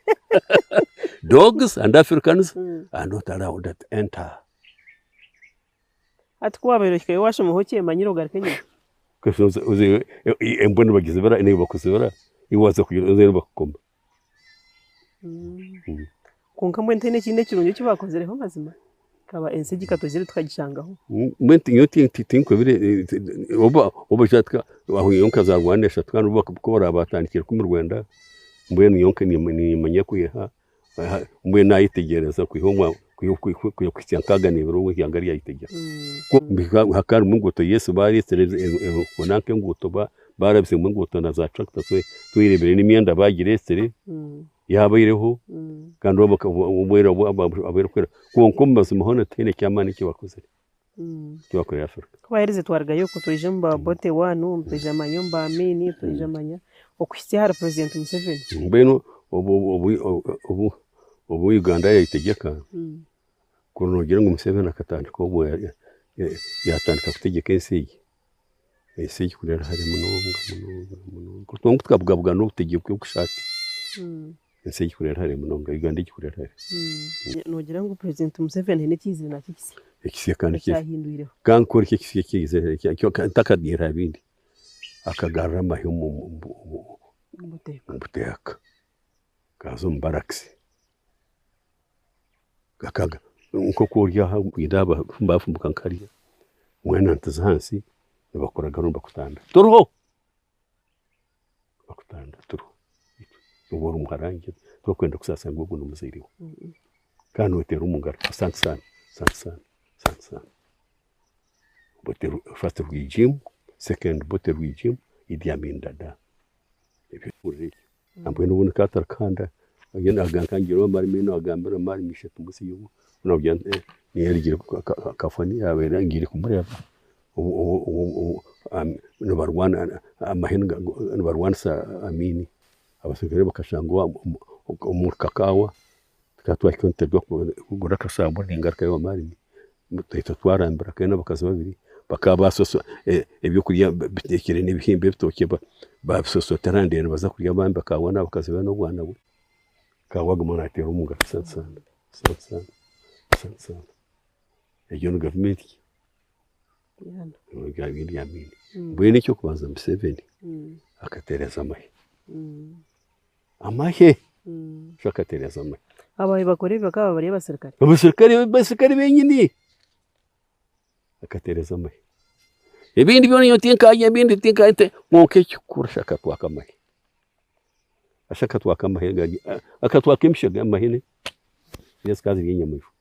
Dogs and Africans are not allowed to enter. Hati ku waabaire ohikayo waashomaho okyemanyire ogaruka enyima? Embwa nibagizibira naiwe bakuzibira, iwe waaza kugira ozeyo nibakukoma. Kwonka mbwenu tihaine ekindi ekirungi eki baakozireho mazima? Kaba ensi egi katugire tukagishangaho. Mbwenu nyowe tinkwebire oba aho nyowe nkazarwa eshatu kandi ku baraba batandikire 19 mbwenu nyowe nimanya kwiha mbwenu nayetegyereza kwiha kuhitsya 62 obu eihanga ryayetegyera. Hakaba harimu enguuto yes bareetsire nanka enguuto barabizemu enguuto na za tractor twerebire n'emyenda bagireetsire yaabaireho kandi kwonka omu mazima hoona tihaine ky'amaani eki bakozire eki bakorire Africa. Ku baaherize twarugayo okwo twaija omu ba Obote one, twaija manya omu ba Amin, twaija manya okuhitsya ahari Purezidenti Museveni. Mbwenu obu Uganda yayetegyeka, kuri noogira ngu Museveni akatandika obu yaatandika kutegyeka ensi egi, ensi egi kuri eri hare munonga munonga munonga. Kwonka tukabugabugana obutegyeki obukushaati, ensi egi kuri eri hare munonga, Uganda egi kuri eri hare. Noogira ngu Purezidenti Museveni haine eki yaizire nakyo ekisya Ekisya kandi ekyahindwireho? Ka nkworeke ekisya eki yaizire ntakagiire aha bindi, akagarura amahe omu buteeka, gaaza omu barracks. Nk'oku ori aha oine bafumuka nkariya, mwena nituza ahansi nibakuragara nibakutanda turiho, bakutanda turiho. Nobu ori muharangi tibarikwenda kusaasira ngu ogu n'omuzaire we. Kandi nooteera omu ngaro asante sana, asante sana, asante sana. First regime, second Obote regime, Idi Amin Dada. Ebyo ohurira ekyo. Mbwenu obundi ka atarikuhanda nkangira maarimi nagambira maarimi ishe tumusiiba niyarugire akafoni yaaba ngiire kumureeba nibarwana amahe nibarwanisa Amini abaserukare bakashangwa omu kakaawa tukaba twahika nituruga kugura akasabuni ningarukayo owa maarimi twahika twarambira kandi n'abakazi babiri bakaba basosa ebyokurya biteekire n'ebihimba ebitookye babisosotera ndeeba nibaza kurya abandi kaawa n'abakazi be n'obwana bwe. Kaawa aguma naateera omu ngaro asante sana, asante sana, asante sana. Egyo ni gavumenti ki? Idi Amin. Mbwenu eky'okubanza Museveni. Akateereza amahe. Amahe! Sho akateereza amahe. Abahe bakora ebi bakaba bari abasirikare. Abasirikare abasirikare benyini. Akateereza amahe. Ebindi byona nyowe tinkaaya ebindi tinkaaya kwonka ekikuru sho akatwaka amahe. Sho akatwaka amahe gari akatwaka emishega y'amahene zikaba ziri enyamaishwa.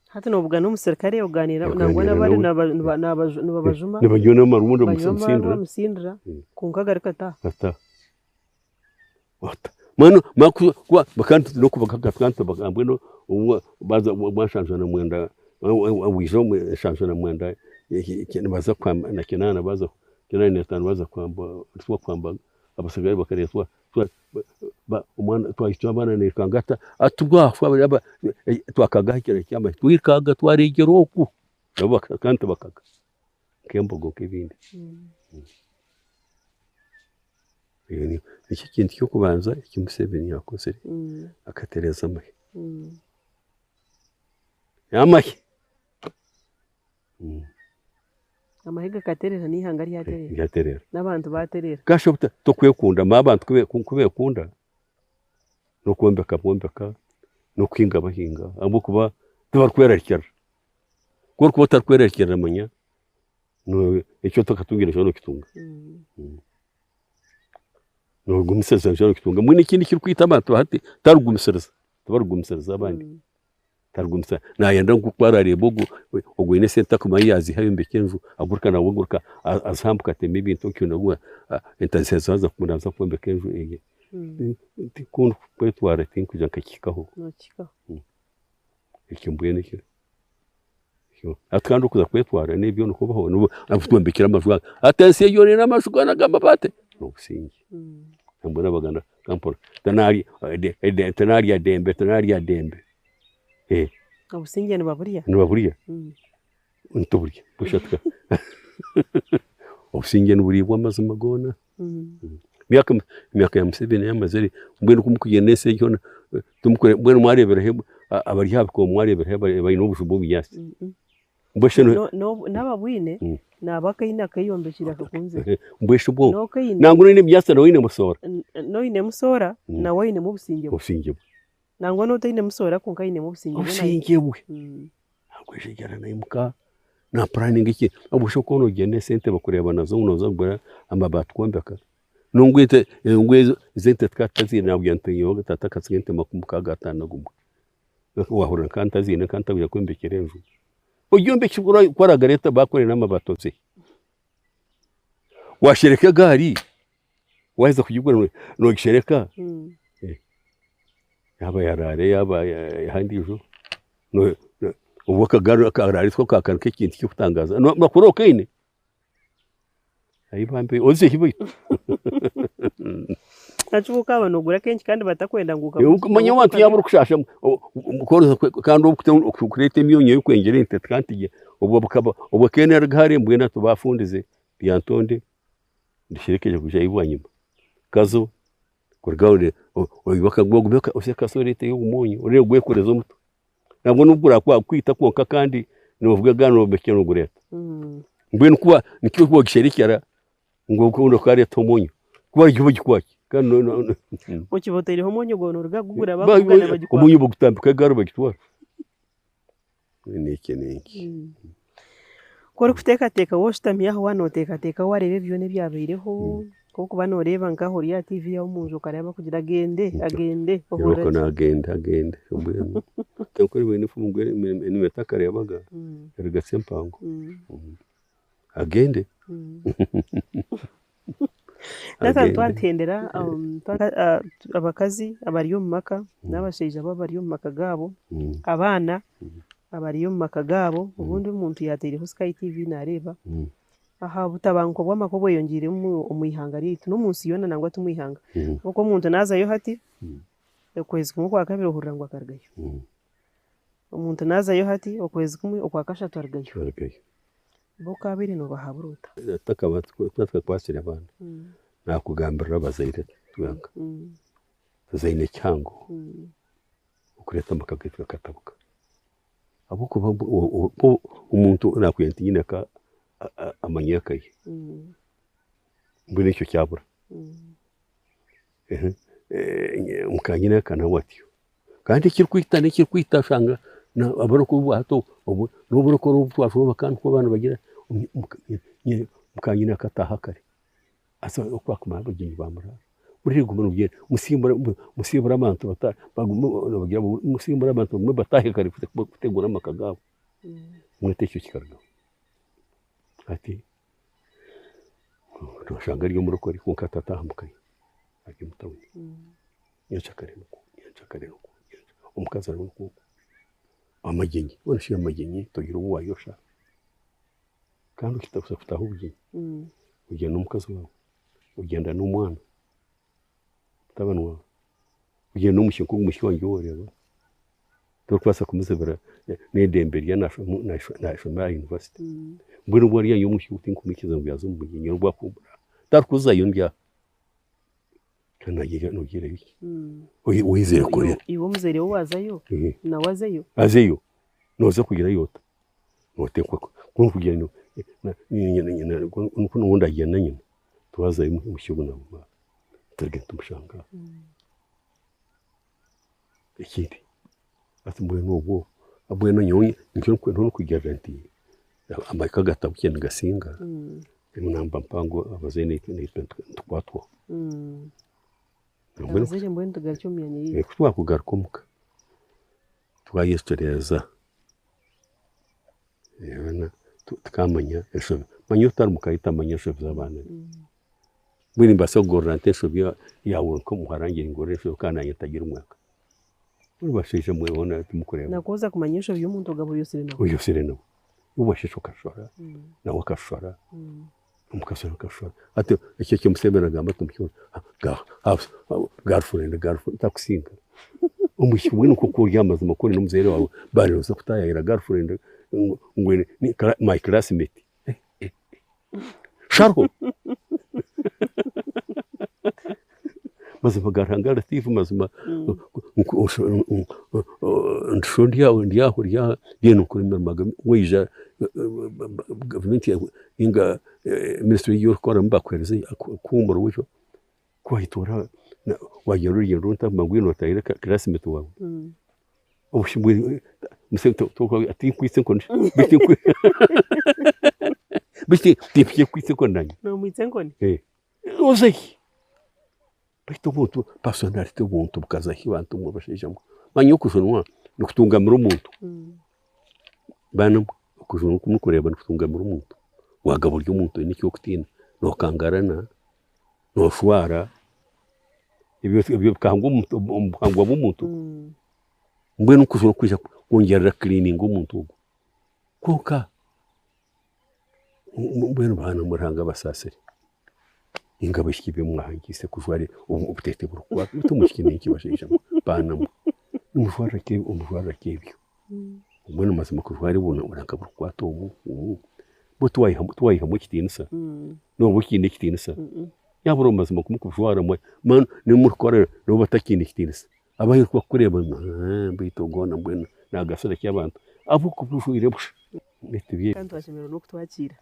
Hati nobugana omusirikare oganiira nangwa Oganiira n'abandi nawe. nibabajuma Nibanywa n'amarwa banywa amarwa nibamusindira. bamusindira kwonka agaruka ataaha. Ata. Ata. Mbwenu kuba kandi n'okubaga kandi mbwenu baza mwa 79 wija omu 79 nibaza kwamba na 8 baza 85 baza kwamba kwamba abasigare bakareetwa omwana twahikya abaana naikanga ata atubwafa twakagaho ekiro ky'amahe twikaga twareegyera oku nabo kandi tibakaga nk'embogo nk'ebindi. Nikyo kintu ky'okubanza eki Museveni yakozire akatereeza amahe. Amahe! Amahe gakatereera n'eihanga ryatereera. Ryatereera. N'abantu baatereera. Kasha tokwekunda mara abantu kubekunda n'okwombeka bombeka n'okuhinga bahinga ahabw'okuba tibarikwerarikirira. Ku orikuba otarikwerarikirira manya eki otakatungire noshusha nokitunga. Noogumisiriza noshusha nokitunga. Mbwenu ekindi ekirikwita abantu hati tarikugumisiriza, tibarikugumisiriza abandi. Tarikugumisiriza nayenda ngu ku araareeba ogu ogu aine esente akumanya yaaziiha ayombeka enju aguruka nawe aguruka azihambuka atema ebintu ente zaaza naaza kwombeka enju eye. Ku ndikwetwara tinkwija nkakihikaho. Nokihikaho. Ekyo mbwenu ekyo hati kandi orikuza kwetwara n'ebyo nikubaho twombekyere amaju aga hati ensi egi yoona eine amaju goona ag'amabaati n'obusingye. Mbwenu abaganda mpora tinarya dembe tinarya dembe. Obusingye nibaburya? Nibaburya? Nituburya obusingye niburiibwa amazima goona. Emyaka ya Museveni yamazire mbwenu kumukugyenda ensi egi yoona mbwenu mwareebera abari aha bikomo mwareebera baine obuju bw'obunyaatsi. N'ababwine naaba akaine akeyombekire akakunzire. Mbwenu shi bwo nangwa n'oine ebinyaatsi nawe oine musoora. N'oine musoora nawe ainemu obusingye bwe. Obusingye bwe. Nangwa n'otaine musoora kwonka ainemu obusingye bwe. Obusingye bwe. Nagwejegyera naimuka napuraninga eki obwo shi ku noogyenda esente bakureeba nazo ngu nooza kugura amabaati kwombeka nongu ente engu ezo ente tukaba tutaziine nakugira nti nyowe tata akatsiga ente 61 wahurira nkaba ntaziine nkaba ntakugira kwombekyera enju. Ogyombekye ku oragareeta bakukorere n'amabaati ozehe. Washereka egaari waheza kugigura noogishereka yaaba yaraare yaaba ahandiijo obwo akagaari akaraare tiko kari nk'ekintu ky'okutangaaza nokura okaine ayi ozehe beitu. Nakyo okaaba noogura kengi kandi batakwenda ngu Manya abantu yaaba orikushaasha kandi okureeta emyooyo y'okwongyera ente kandi obwo bukaba obwo keene gaari mbwenu hati baafundize Lyantonde ndisherekye kujayo bwanyima. Kazo kuruga aho oze Kazo oreeteyo omwonyo oreebe gwekoreza omutwe. Nangwa n'obu gurakwita kwonka kandi noovuga egaari noogira noogureeta. Mbwenu kuba nikyo ogisherekyera ngu okareeta omwonyo kuba ogikwakye kandi Okiba otaireho omwonyo gwawe noruga kugugura bakugana bagikwaka. Omwonyo bagutambika egaari bagitwara. N'eki n'eki. Ku orikuteekateeka waaba oshutami aho waaba nooteekateeka waareeba byona ebyabaireho nk'okuba nooreeba nk'aha ori aha TV aho omunju okareeba bakugira agende agende ohurira ki? Agende agende mbwenu etakareebaga erigatsa empango agende. Nathan twatendera abakazi abari omu maka n'abashaija bo abari omu maka gaabo, abaana abari omu maka gaabo, obundi omuntu yaataireho Sky TV naareeba aha butabanguko bw'amaka obweyongyeire omu ihanga ryaitu n'omu nsi yoona nangwa ti mu ihanga. Ahabw'okuba omuntu naazayo hati, okwezi kumwe okwakabiri ohurira ngu akarugayo. Omuntu naazayo hati, okwezi kumwe okwakashatu arugayo. Bo okaabaire noobahabura ota? Tutakakwasire abaana, naakugambirira abazaire twenka. Tuzaine kihango okureeta amaka gaitu gakatabuka. Ahabw'okuba omuntu naakugambira nti nyineeka amanye eka ye. Mbwenu ekyo kyabura. Mukanyina nawe atyo. Kandi ekirikwita n'ekirikwita oshanga abarokore obu hati n'oburokore obu twashoba kandi nikwo abaana bagira mukanyina akataaha kare haza oku akumara abagyenyi bamuraara. Buriya guma nogyenda musiibure abantu nibagira ngu musiibure abantu bagume bataahe kare kutegura amaka gaabo. Mbwenu ekyo kikarugaho. Hati noshanga ari omurokore kwonka tataaha muka ye ari omu tawuni. Nyencakare nikwo, nyencakare nikwo, omukazi ariho nikwo okwo. Amagyenyi, mbwenu shi amagyenyi togira obu waayosha kandi okita kutaaha obugyenyi, ogyenda n'omukazi waawe, ogyenda n'omwana, mutabani waawe, ogyenda n'omwishiki nk'ogu omwishiki wangye ou oreeba, torikubaasa kumuzibira n'eidembe rye naashoma aha yunivasite. Mbwenu obu ari omwishiki ogu tinkumwikiriza ngu yaaza omu bugyenyi nobu bwakuba tarikuzayo ndi aha. Kandi noogiirayo ki? Oizire kurya. Iwe omuzaire we waazayo, nawe azeyo? Azeyo. Nooza kugirayo ota? Nooteekwa kugira ngu n'obu ndaagyenda na nyina, twazayo omwishiki ogu naamumara turugye nitumushanga aho. Ekindi hati mbwenu obwo, mbwenu nyowe nikyo ndikugirira nti amaka gatabukire nigasinga, namba mpango abazaire naitwe nitukwatwaho. Abazaire mbwenu tugarukye omu myanya yaitu. Ku twakugaruka omuka twayetereeza tukamanya enshobi, manya otari muka ye tamanya enshobi z'abaana be. Mbwenu nimbaasa kugorora nta enshobi yaawe nk'omuhara ngire ngorore enshobi kandi naanye ntagiri omwaka? Mbwenu bashaija mwe hoona timukureeba. Naku oza kumanya enshobi y'omuntu ogaba oyosire nawe. Oyosire nawe. Iwe washesha okashora, nawe akashora, omukazi nawe akashora. Hati ekyo eki Museveni agamba ati girlfriend, girlfriend takusinga. Omwishiki mbwenu nk'oku ori amazima ku ori n'omuzaire waawe baaza kutaayayira girlfriend ngu ni my classmate. Sharuho! Mazima ga Ruhanga Latifu mazima ndisho ndi aho ndi aho ndi aho mbwenu nkore emirimo waija gavumenti ninga minisitule ei orikukoramu bakuheereze kuhuumura waija ku wahika wagyenda orugyendo orutambura mbwenu otahire classmate waawe. Tinkwitsa enkoni beitu timpikire kukwitsa enkoni nanye. Nomwitsa enkoni? Oza hi? Beitu obuntu personality obuntu bukaza hi bantu mwe bashaija mwe? Manya okujunwa nikutungamira omuntu. Baana mwe okujunwa oku murikureeba nikutungamira omuntu. Wagaba ori omuntu oine eki orikutiina, nokangarana, noshwara, ebyo bikahangwa omu buhangwa bw'omuntu. Mbwenu okujunwa kwija kwongyerera kukiriininga omuntu ogwo. Kwonka mbwenu baana mwe Ruhanga abasaasire. Nainga abaishiki be mwahangiise kujwara obuteteeyi burikukwata beitu omwishiki nenki bashaija mwe baana mwe nimujwarira ki omujwarira ki ebyo? Mbwenu mazima kujwara oburanka burikukwata obu obu bo tiwayihamu ekitiinisa nooba okiine ekitiinisa yaabura omu mazima kumukujwara nimurikukora nooba otakiine ekitiinisa abaheeru kubakureeba beitu ogu hoona mbwenu naagasira ki abantu ahabw'okuba ojwaire busha. Kandi twashemererwa n'okutwakiira.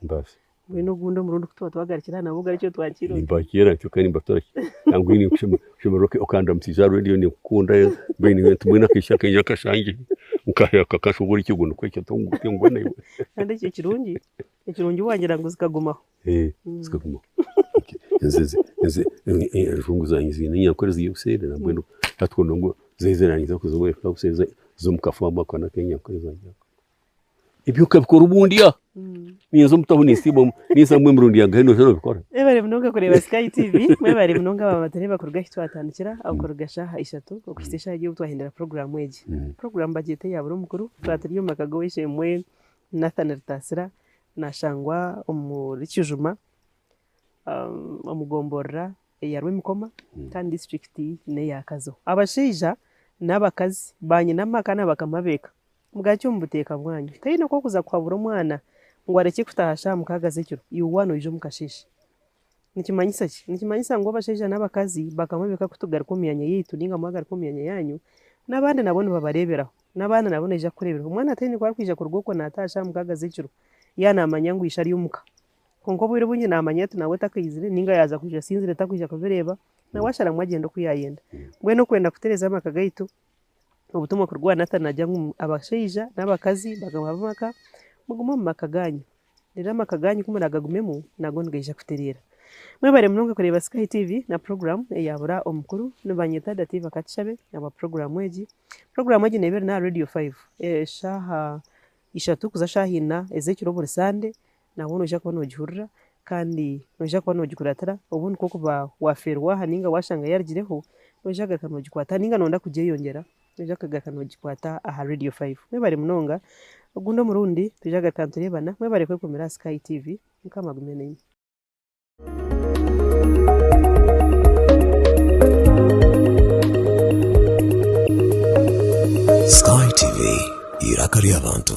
Mbwenu ogundi omurundi ku tuba twagarukire aha nabwo ogarukye otwakiire oti. Nimbakiira ntyo kandi nimbatora nangwa ninkushemererwa okandamukiza aha rediyo ninkukunda mbwenu mbwenu akaishiki akaija akashangye nkashoboora ekyo ngu nikwo ekyo tingwa naiwe. Kandi ekyo ekirungi, ekirungi wagira ngu zikagumaho. Zikagumaho. Enjungu zangye ziine enyankore ziri obuseeri nambwenu hati ngu zaija kuza obuseeri z'omu kafaamu ako n'akenyankore zangye ako. Ebyo okabikora obundi aha. Ninza omu tawuni nsiibamu, ninzamu emirundi yangahi noija nobikora. Mwebare munonga kureeba Sky TV, mwebare munonga ababatereeba kuruga ahi twatandikira okuruga shaaha ishatu okuhitsya eshaaha egi obu twahindura puroguraamu egi. Puroguraamu bagyeta eya buri omukuru, twaba turi omu maka g'ow'eishe-emwe Nathan Rutaasira, nashangwa omuri Kijuma omu gomborora eya Rwemikoma kandi disiturikiti n'eya Kazo. Abashaija n'abakazi banyina amaka na bakama b'eka Mugarukye omu buteeka bwanyu. Taine oku orikuza kuhabura omwana ngu arekye kutaaha shaaha mukaaga z'ekiro, iwe waaba noija omu kasheeshe. Nikimanyisa ki? Nikimanyisa ngu abashaija n'abakazi bakaba b'eka ku tugaruka omu myanya yaitu nainga mwagaruka omu myanya yaanyu, n'abandi nabo nibabareeberaho. N'abaana nabo nibaija kukureeberaho. Omwana taine ku arikwija kuruga okwo naataaha shaaha mukaaga z'ekiro, yaaba naamanya ngu ishe ari omuka. Kwonka obwire obwingi naamanya ati nawe takaizire ninga yaaza kwija asinzire takwija kubireeba, nawe asharamu agyenda oku yaayenda. Mbwenu okwenda kutereeza amaka gaitu, obutumwa kuruga owa Nathan naagira ngu abashaija n'abakazi bagaba b'amaka, mugume omu maka gaanyu. Reero amaka gaanyu ku muraagagumemu, nago nigaija kutereera. Mwebare munonga kureeba Sky TV na puroguraamu eya Bura Omukuru. Nibanyeta Dativa Katushabe ahabwa puroguraamu egi. Puroguraamu egi neeba eri n'aha Radio 5 eshaaha ishatu kuza shaaha ina ez'ekiro buri Sande, nabwo noija kuba noogihurira kandi noija kuba noogikuratira. Obundi ku orikuba waafeerwa aha ninga waashanga yaarugireho, noija kugaruka noogikwata ninga nooyenda kugyeyongyera, noija kugaruka noogikwata aha Radio 5. Mwebare munonga. Ogundi omurundi twija kugaruka nitureebana. Mwebare kwekumira aha Sky TV. Mukama agume naimwe. Sky TV, eiraka ry'abantu.